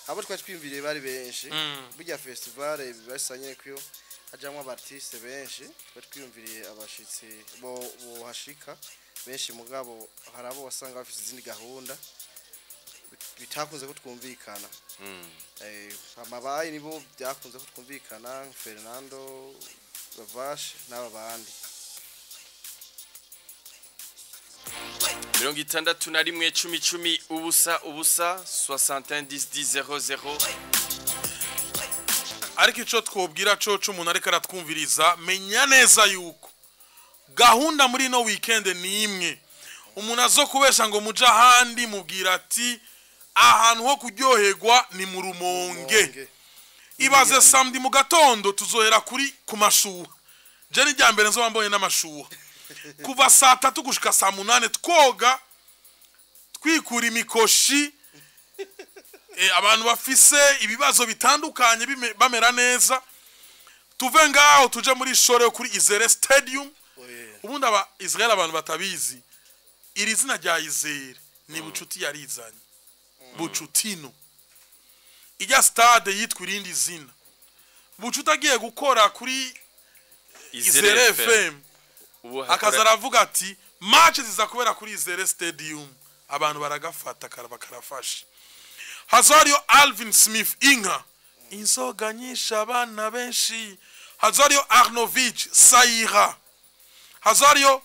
abo twari twiyumviriye bari benshi. Burya festival basanye ko hajamwo aba artiste benshi, twari twiyumviriye abashitsi bo bohashika benshi, mugabo hari abo wasanga bafise izindi gahunda bitakunze ko twumvikana. Amabayi nibo byakunze ko twumvikana, Fernando Bavash n'aba bandi. 61 10 10 0 0 61 10 10 00. Ariko ico twobwira co umuntu ariko aratwumviriza, menya neza yuko gahunda muri ino weekend ni imwe. Umuntu azo kubesha ngo muje ahandi, mubwira ati ahantu ho kuryoherwa ni mu Rumonge. Rumonge. Ibaze, samedi mu gatondo tuzohera kuri ku mashuha. Je ni rya mbere nzoba mbonye n'amashuha, kuva saa 3 gushika saa 8, twoga, twikura imikoshi, abantu bafise ibibazo bitandukanye bamera neza. Tuve ngaho tuje muri shore yo kuri Izere Stadium. Oye. Ubundi aba Israel, abantu batabizi, iri zina rya Izere ni Bucuti yarizanye, Bucutino. Ijya stade yitwa irindi zina, Bucuti agiye gukora kuri Izere FM, Ubu akaza aravuga ati match ziza kubera kuri Izere Stadium, abantu baragafata karaba karafashe. Hazariyo Alvin Smith, inka inzoga nyinshi, abana benshi. Hazariyo Arnovich Saira, hazariyo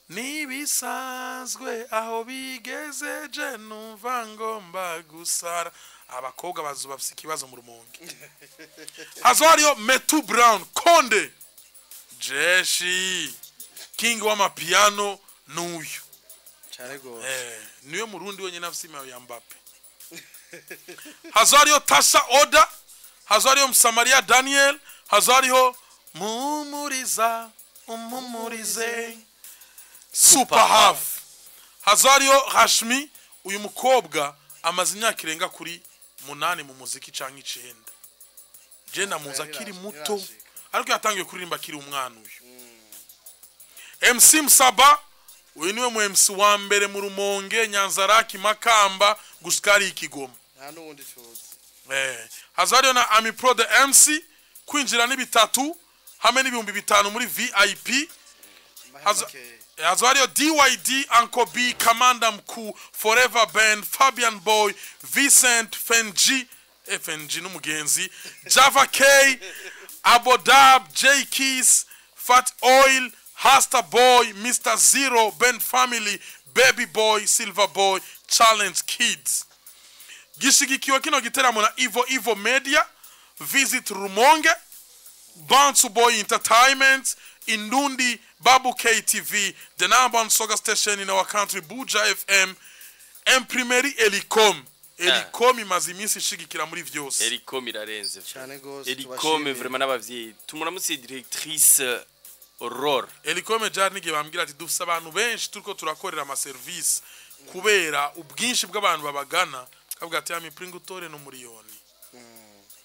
nibisanzwe aho bigeze, je numva ngomba gusara, abakobwa bazuba bafise ikibazo mu Rumonge. Hazariyo Metu Brown Konde Jeshi King w'amapiano n'uyu. Cyane gose. Niwe murundi wenyine afise imayo ya Mbappe. Hazariyo Tasha Oda, hazariyo Msamaria Daniel, hazariyo Mumuriza Umumurize Super Half, hazariyo Hashmi. Uyu mukobwa amaze imyaka irenga kuri 8 mu muziki canke 9. Je namuzi akiri muto, Yarashika. ariko yatangiye kuririmba akiri umwana. Uyu MC Msaba, uyu niwe mu MC wa mbere mu Rumonge, Nyanzaraki, Makamba. gushika ari Ikigoma. Nta n'uwundi tuzi. Hazoba hariyo na Ami Pro the MC. Kwinjira ni 3 hamwe n'5,000 muri VIP. Hazoba hariyo DYD, Uncle B, Kamanda Mkuu, Forever Band, Fabian Boy, Vincent Fenji, FNG n'umugenzi, Java K, Abodab, J Keys, Fat Oil, Hasta Boy, Mr Zero, Ben Family, Baby Boy, Silver Boy, Challenge Kids. Gishigikiwe kino giteramo na Ivo Ivo Media, Visit Rumonge, Bantu Boy Entertainment, Indundi, Babu KTV, the number one soccer station in our country, Buja FM, Imprimerie Elicom. Elicom imaze iminsi ishigikira muri vyose. Elicom irarenze cyane gose. Elicom vraiment n'abavyeyi tumuramutse directrice Aurore. Elicom jari nige bambwira ati dufise abantu benshi turiko turakorera ama service kubera ubwinshi bw'abantu babagana, kavuga ati ami pringa utore no miliyoni.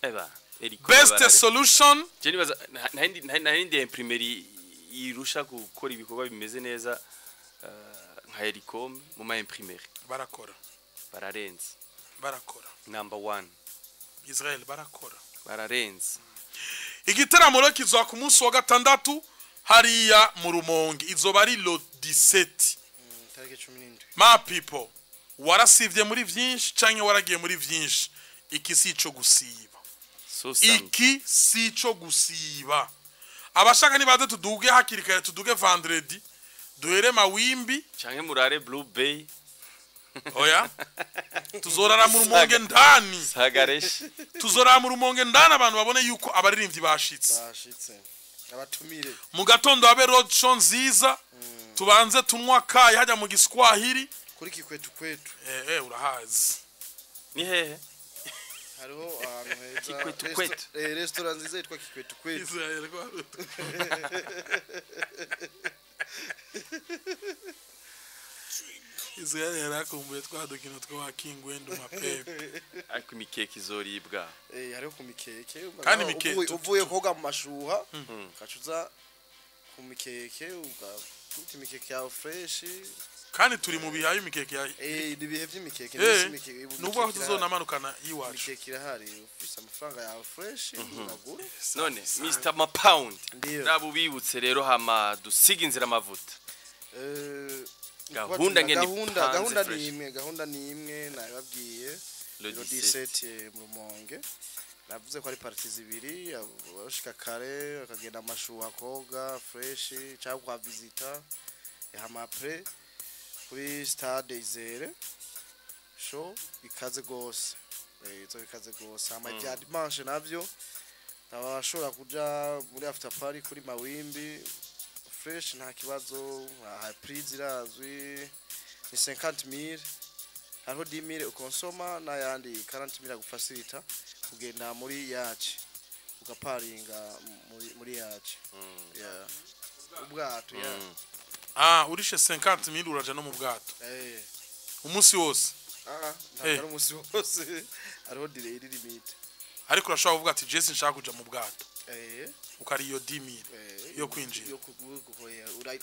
Eba Elicom best solution. Je nibaza nta imprimerie irusha gukora ibikorwa bimeze neza nka Elicom mu ma imprimerie. Barakora. Bararenze. Barakora. Number 1. Israel barakora. Bararenze. Igiteramo rero kizoba ku munsi wa gatandatu hariya mu Rumonge, izoba ari lo 17. Tariki 17. Ma people, warasivye muri vyinshi canke waragiye muri vyinshi, iki si ico gusiba. Iki si ico gusiba. Abashaka nibaze tuduge hakiri kare, tuduge vendredi, duhere mawimbi canke murare Blue Bay. Oya, tuzorara mu Rumonge ndani. Sagaresh. Tuzorara mu Rumonge ndani abantu babone yuko abaririmbyi bashitse. Bashitse. Abatumire. Mu gatondo abe road show nziza. Tubanze tunywa kayi hajya mu Giswahili. Kuri Kikwetu kwetu. Urahazi. Ni hehe? Hariho ahantu heza. Kikwetu kwetu. Restaurant nziza yitwa Kikwetu kwetu. Israel kwa. Israel yarakumbuye twadukino twa King Wendo mapepe. Ariko imikeke izoribwa. Hariho ku mikeke. Kandi mikeke uvuye koga mu mashuha, ukacuza ku mikeke ugakuta imikeke yawe fresh. Kandi turi mu bihaye imikeke ya ni bihe by'imikeke n'isi imikeke. Nubwo tuzonamanukana iwacu. Imikeke irahari, ufise amafaranga yawe fresh uragura. None Mr Mapound rabo bibutse rero hama dusiga inzira amavuta. Gahunda gahunda ni imwe nababwiye le 17 mu Rumonge. Navuze ko ari parties zibiri, abashika kare akagenda amashuha koga fresh cyangwa kwa visita hama après kuri stade Izere show ikaze gose. Izo bikaze gose. Hama bya dimanche navyo abashobora kuja muri after party kuri Mawimbi fresh nta kibazo, prise irazwi ni 50,000, hariho 10,000 ukonsoma n'ayandi 40,000 agufacilita kugenda muri yaci ugaparinga muri yaci. Yeah. Ubwato ya. Urishe 50,000 uraja no mu bwato. Umunsi wose. Ntabwo umunsi wose hariho delay limit. Ariko urashobora kuvuga ati Jesse nshaka kuja mu bwato. Ukari iyo 10,000 yo kwinjira. Yo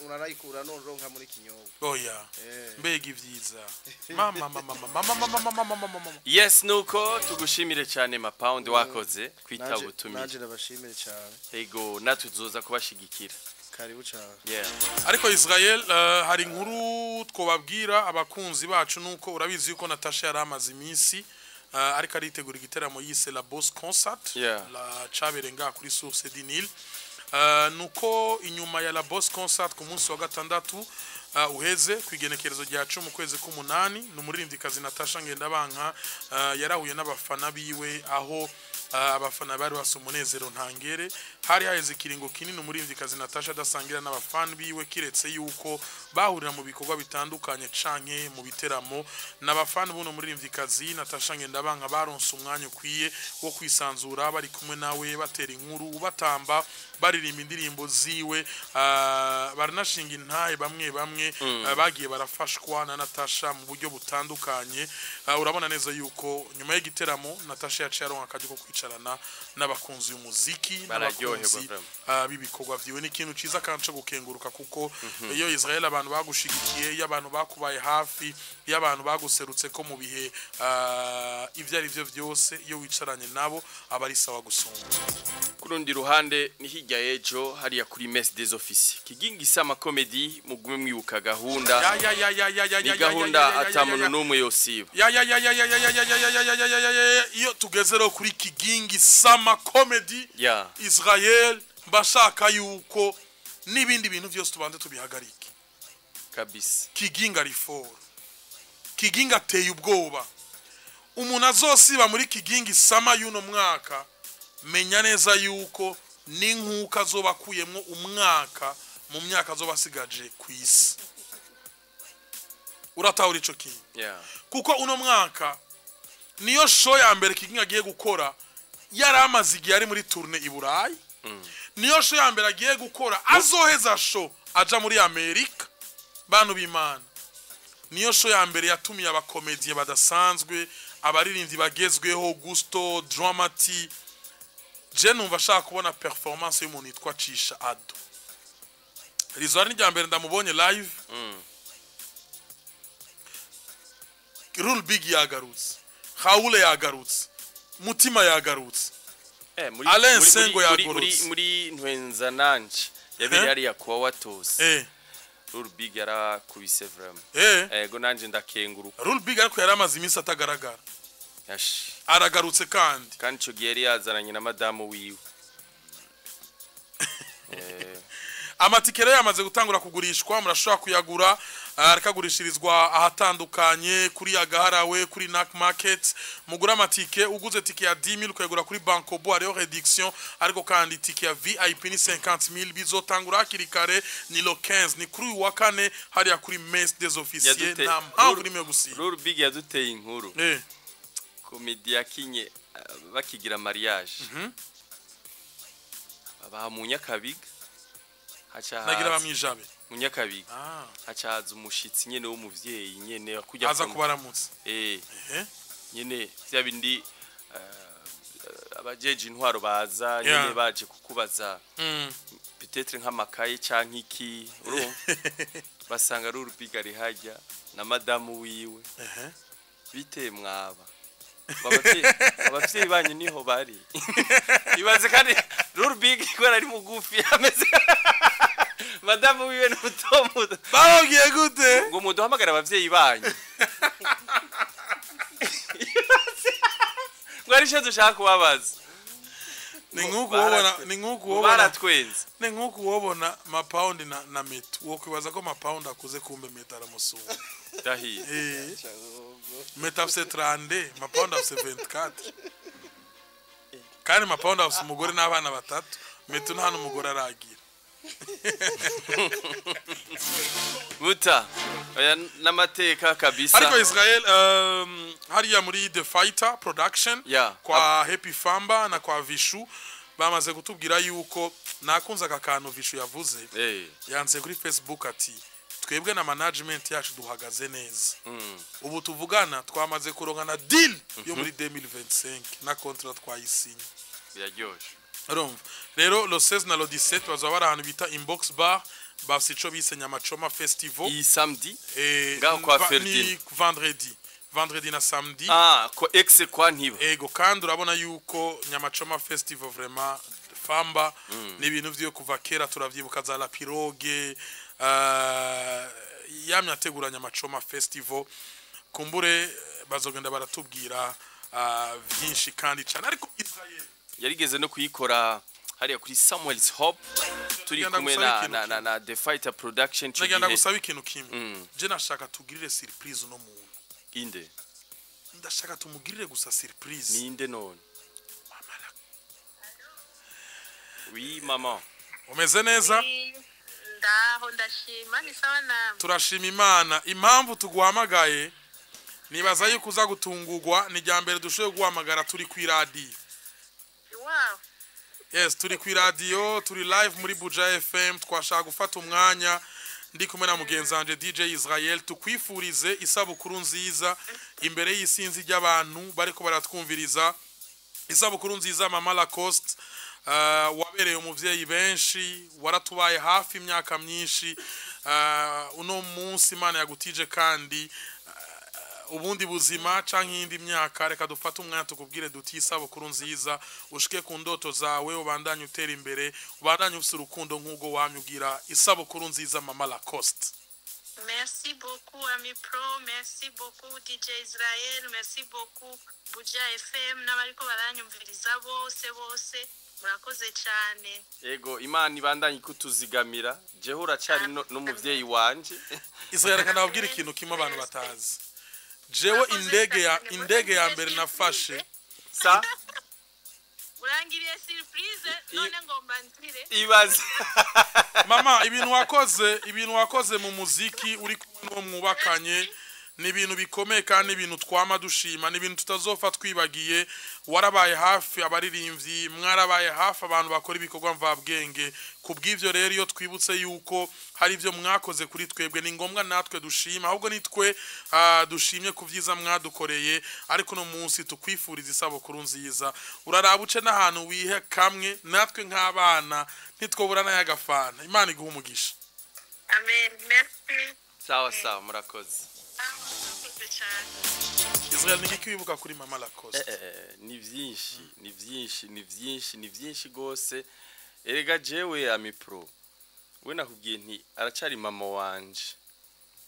urarayikura noronka muri kinyobwa. Oya. Mbega ivyiza. Mama mama mama mama mama mama mama. Yes, nuko tugushimire cyane Mapound wakoze kwita ubutumire. Nanje ndabashimire cyane. Ego natwe tuzoza kubashigikira. Karibu cyane. Yeah. Ariko Israel hari inkuru twobabwira abakunzi bacu nuko urabizi yuko Natasha yaramaze iminsi ariko aritegura igiteramo yise La Boss Concert la caberenga kuri Source du Nil. Nuko inyuma ya La Boss Concert ku munsi wa gatandatu uheze kwigenekerezo rya 10 mu kwezi k'umunani n'umuririmbyikazi Natasha Ngendabanka yarahuye n'abafana biwe aho abafana bari basa umunezero ntangere. Hari haheze ikiringo kinini umuririmbyikazi Natasha adasangira n'abafana biwe kiretse yuko bahurira mu bikorwa bitandukanye canke mu biteramo. N'abafana buno muririmbyikazi Natasha Ngendabanka baronse umwanya ukwiye wo kwisanzura bari kumwe nawe batera inkuru batamba baririmba indirimbo ziwe, baranashinga intaye bamwe bamwe bagiye barafashwa na Natasha mu buryo butandukanye. Urabona neza yuko nyuma y'igiteramo Natasha yaciye aronka akajya ko kwicara kwicarana n'abakunzi y'umuziki, Bararyoherwa n'abakunzi vraiment. B'ibikorwa vyiwe. Ni ikintu ciza kandi co gukenguruka, kuko iyo Israel abantu bagushigikiye, iyo abantu bakubaye hafi, iyo abantu baguserutse ko mu bihe ivyo ari vyo vyose, iyo wicaranye nabo aba ari sawa gusumba. Ku rundi ruhande ni hirya y'ejo, hariya kuri Mess des Officiers, Kigingi Summer Comedy. Mugume mwibuka gahunda. Ya ya ya ya ya ya Ni ya. gahunda Ya, ya, ya, ata muntu ya. n'umwe yosiba. Ya ya ya ya ya ya ya ya ya ya ya ya ya ya ya ya. Iyo tugeze rero kuri Kigingi Summer Comedy, Israel, mbashaka yuko n'ibindi bintu byose tubanze tubihagarike. Kabisa. Kigingi ari fort, Kigingi ateye ubwoba. Umuntu azosiba muri Kigingi Summer y'uno mwaka, menya neza yuko n'inkuka azoba akuyemwo umwaka mu myaka azoba asigaje ku isi. Uratahura ico kintu? Kuko uno mwaka niyo show ya mbere Kigingi agiye gukora yari amaze igihe ari muri tournée i Burayi. Niyo show ya mbere agiye gukora azoheza show aja muri Amerika. Bantu b'Imana, niyo show ya mbere yatumiye abakomediye badasanzwe, abaririmbyi bagezweho, Gusto, Dramati. Je numva ashaka kubona performance y'umuntu yitwa Cisha Ado Rizwari. Ni rya mbere ndamubonye live. Rule Big yagarutse, Haule yagarutse, Mutima yagarutse. Muri Alain muri Sengo yagorotse. Muri Ntwenza nanje yabereye hariya kuwa watose. Rule Big yarakubise vraiment. Ego, nanje ndakenguruka. Rule Big ariko yari amaze iminsi atagaragara. Yash. Aragarutse kandi. Kandi ico gihe yari yazananye na madamu wiwe. Amatike rero yamaze gutangura kugurishwa, murashobora kuyagura. Ariko agurishirizwa ahatandukanye, kuri Agaharawe, kuri Nac Market. Mugura amatike. Uguze tike ya 10000 ukayigura kuri Bankobo, hariho réduction. Ariko kandi tike ya VIP ni 50000. Bizotangura hakiri kare, ni le 15, ni kuri uyu wa kane, hariya kuri Mess des Officiers. Nta mpamvu n'imwe yo gusiba. Rule Big yaduteye inkuru. Komedi yakinye bakigira mariage babaha mu Nyakabiga, haca nagira haza bamwijabe. Mu Nyakabiga. Haca haza umushitsi nyene w'umuvyeyi nyene kujya Aza kubaramutsa. Nyene vya bindi abajeje intwaro baza nyene baje kukubaza peut-être nk'amakaye canke iki, urumva basanga ari Big ari hajya na madamu wiwe. Bite mwaba? Ngo abavyeyi banyu niho bari? Ibaze kandi Rule Big kubera ari mugufi ameze, madamu wiwe ni muto muto. Bababwiye gute? Ngo muduhamagare abavyeyi banyu, ngo ari ico dushaka kubabaza. Ni nk'uko wobona, ni nk'uko wobona Baratwenze. Ni nk'uko wobona Mapawundi na Meto, wokwibaza ko Mapawundi akuze, kumbe Meto aramusumba. Ndahiye. Meto afise 30, Mapawundi afise 24. Kandi Mapawundi afise umugore n'abana batatu, Meto nta n'umugore aragira. Buta oya, n'amateka kabisa. Ariko Israel, hariya muri The Fighter Production kwa Happy Famba na kwa Vishu, bamaze kutubwira yuko nakunze aka kantu Vishu yavuze. Yanditse kuri Facebook ati: "Twebwe na management yacu duhagaze neza. Ubu tuvugana twamaze kuronka na deal yo muri 2025 na contrat twayisinye." Biraryoshe. Urumva rero, le 16 na le 17 bazaba bari ahantu bita Inbox Bar, bafise ico bise Nyamachoma Festival. Iyi samedi ngaho kwa Ferdinand. Ni vendredi na samedi. Ah, ko ex kwa Ntiba. Ego, kandi urabona yuko Nyamachoma Festival vraiment, Famba, ni ibintu vyo kuva kera turavyibuka za La Pirogue, yamye ategura Nyamachoma Festival. Kumbure bazogenda baratubwira vyinshi kandi cane. Ariko Israel, Yarigeze no kuyikora hariya kuri Samuel's Hope turi Ndagenda kumwe gusaba na ikintu na The Fighter Production ico Ndagenda gihe. gusaba ikintu kimwe. Je nashaka tugirire surprise uno muntu. Inde? Ndashaka tumugirire gusa surprise. Ninde none? Mama Oui, maman. Umeze neza? Ndaho, ndashima, ni sawa namwe? Turashima Imana. Impamvu tuguhamagaye, nibaza yuko uza gutungurwa. Ni irya mbere dushoboye guhamagara turi ku iradiyo. Wow. Yes, turi ku iradiyo, turi live muri Buja FM. Twashaka gufata umwanya ndi kumwe na mugenzi wanje DJ Israel, tukwifurize isabukuru nziza imbere y'isinzi ry'abantu bariko baratwumviriza. Isabukuru nziza, Mama Lacoste. Wabereye umuvyeyi benshi, waratubaye hafi imyaka myinshi. Uno munsi Imana yagutije kandi ubundi buzima canke iyindi myaka. Reka dufate umwanya tukubwire duti isabukuru nziza, ushike ku ndoto zawe, ubandanye utera imbere, ubandanye ufise urukundo nk'ubwo wamye ugira. Isabukuru nziza, Mama Lacoste. Merci beaucoup, Ami Pro. Merci beaucoup, DJ Israel. Merci beaucoup, Buja FM. N'abariko baranyumviriza bose bose. Murakoze cyane. Ego, Imana ibandanye ikutuzigamira. Jeho uracari n'umuvyeyi wanje. Israel, reka nababwire ikintu kimwe abantu batazi. Jewe Murakoze indege ya cyane. indege ya mbere nafashe Sa Urangiriye surprise none ngomba nzire. Ibaze. Mama, ibintu wakoze mu muziki uri kumwe n'uwo mwubakanye ni ibintu bikomeye kandi ibintu twama dushima, ni ibintu tutazopfa twibagiye. Warabaye hafi abaririmbyi, mwarabaye hafi abantu bakora ibikorwa mvabwenge. Ku bw'ibyo rero, iyo twibutse yuko hari ibyo mwakoze kuri twebwe, ni ngombwa natwe dushima. Ahubwo nitwe dushimye ku byiza mwadukoreye, ariko uno munsi tukwifuriza isabukuru nziza. Uraraba uce n'ahantu wihe kamwe, natwe nk'abana ntitwobura n'ayagafana. Imana iguha umugisha. Amen. Merci. Sawa sawa, murakoze. Ah, murakoze cyane. Israel, ni iki wibuka kuri Mama Lacoste? Ni byinshi, ni byinshi, ni byinshi, ni byinshi gose. Erega jewe Ami Pro we nakubwiye nti aracari mama wanje.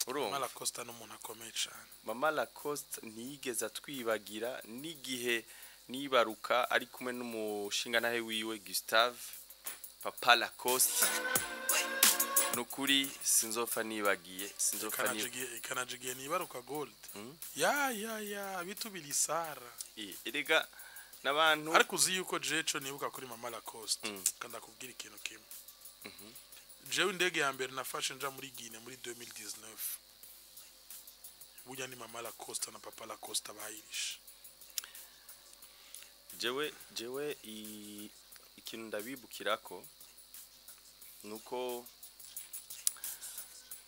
Mama Urumva? Lacoste ni umuntu akomeye cyane. Mama Lacoste ntiyigeze atwibagira n'igihe nibaruka ari kumwe n'umushingantahe wiwe Gustave, Papa Lacoste. Nukuri sinzopfa nibagiye, sinzopfa nibagiye. Kanajigiye nibaruka gold ya ya ya bitubiri sara. Erega n'abantu. Ariko uzi yuko jeco nibuka kuri Mama Lacoste, kandi akubwira ikintu kimwe: jewe indege ya mbere nafashe nja muri Guinea muri 2019, burya ni Mama Lacoste na Papa Lacoste bayirishe. Jewe ikintu ndabibukirako nuko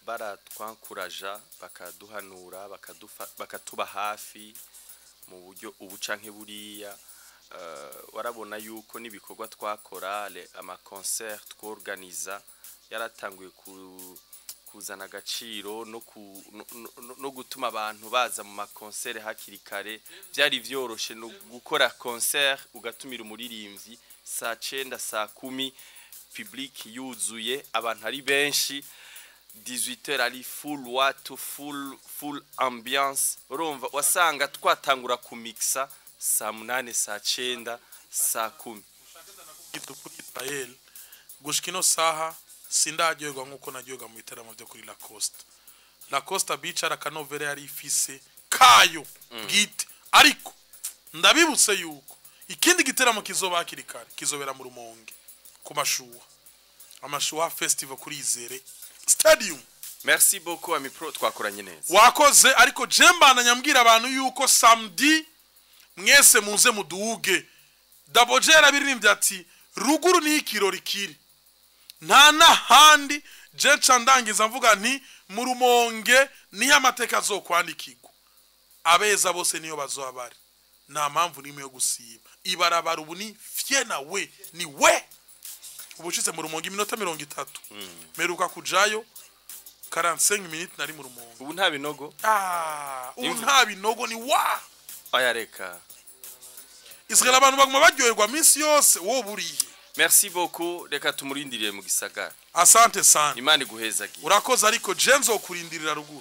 baratwankuraja, bakaduhanura, bakatuba hafi mu buryo ubu canke buriya. Warabona yuko n'ibikorwa twakora, ama concert tworganiza yaratanguye kuzana agaciro no gutuma abantu baza mu ma concert hakiri kare. Byari vyoroshe no gukora concert ugatumira umuririmbyi saa 9, saa 10, public yuzuye, abantu ari benshi, 18h ari full watu, full full ambiance. Urumva, wasanga twatangura kumixa saa 8, saa 9, saa 10. Kuri Israel, gushika ino saha sindaryoherwa nkuko naryoherwa mu bitaramo byo kuri Lacoste. Lacoste Beach ari akanovera yari ifise kayo bwite. Ariko ndabibutse yuko ikindi giteramo kizoba hakiri kare kizobera mu Rumonge ku Mashuha, Amashuha Festival kuri Izere Stadium. Merci beaucoup, Ami Pro, twakoranye neza. Wakoze, ariko jembana nyambwira abantu yuko samedi mwese muze muduge. Double J yarabiririmbye ati ruguru ni ikirori kiri nta n'ahandi. Je nca ndangiza mvuga nti mu Rumonge niho amateka azokwandikirwa, abeza bose niyo bazoba bari. Nta mpamvu n'imwe yo gusiba ibarabara. Ubu ni fyena we ni we ubu ushitse mu Rumonge iminota 30. Meruka kujayo 45 minutes nari mu Rumonge. Ubu nta binogo. Ah, ubu nta binogo, ni wa Oya reka. Israel, abantu baguma baryoherwa minsi yose wowe buriye. Merci beaucoup, reka tumurindiriye mu gisagara. Asante sana. Imana iguhezagiye. Urakoze, ariko je nzokurindirira ruguru.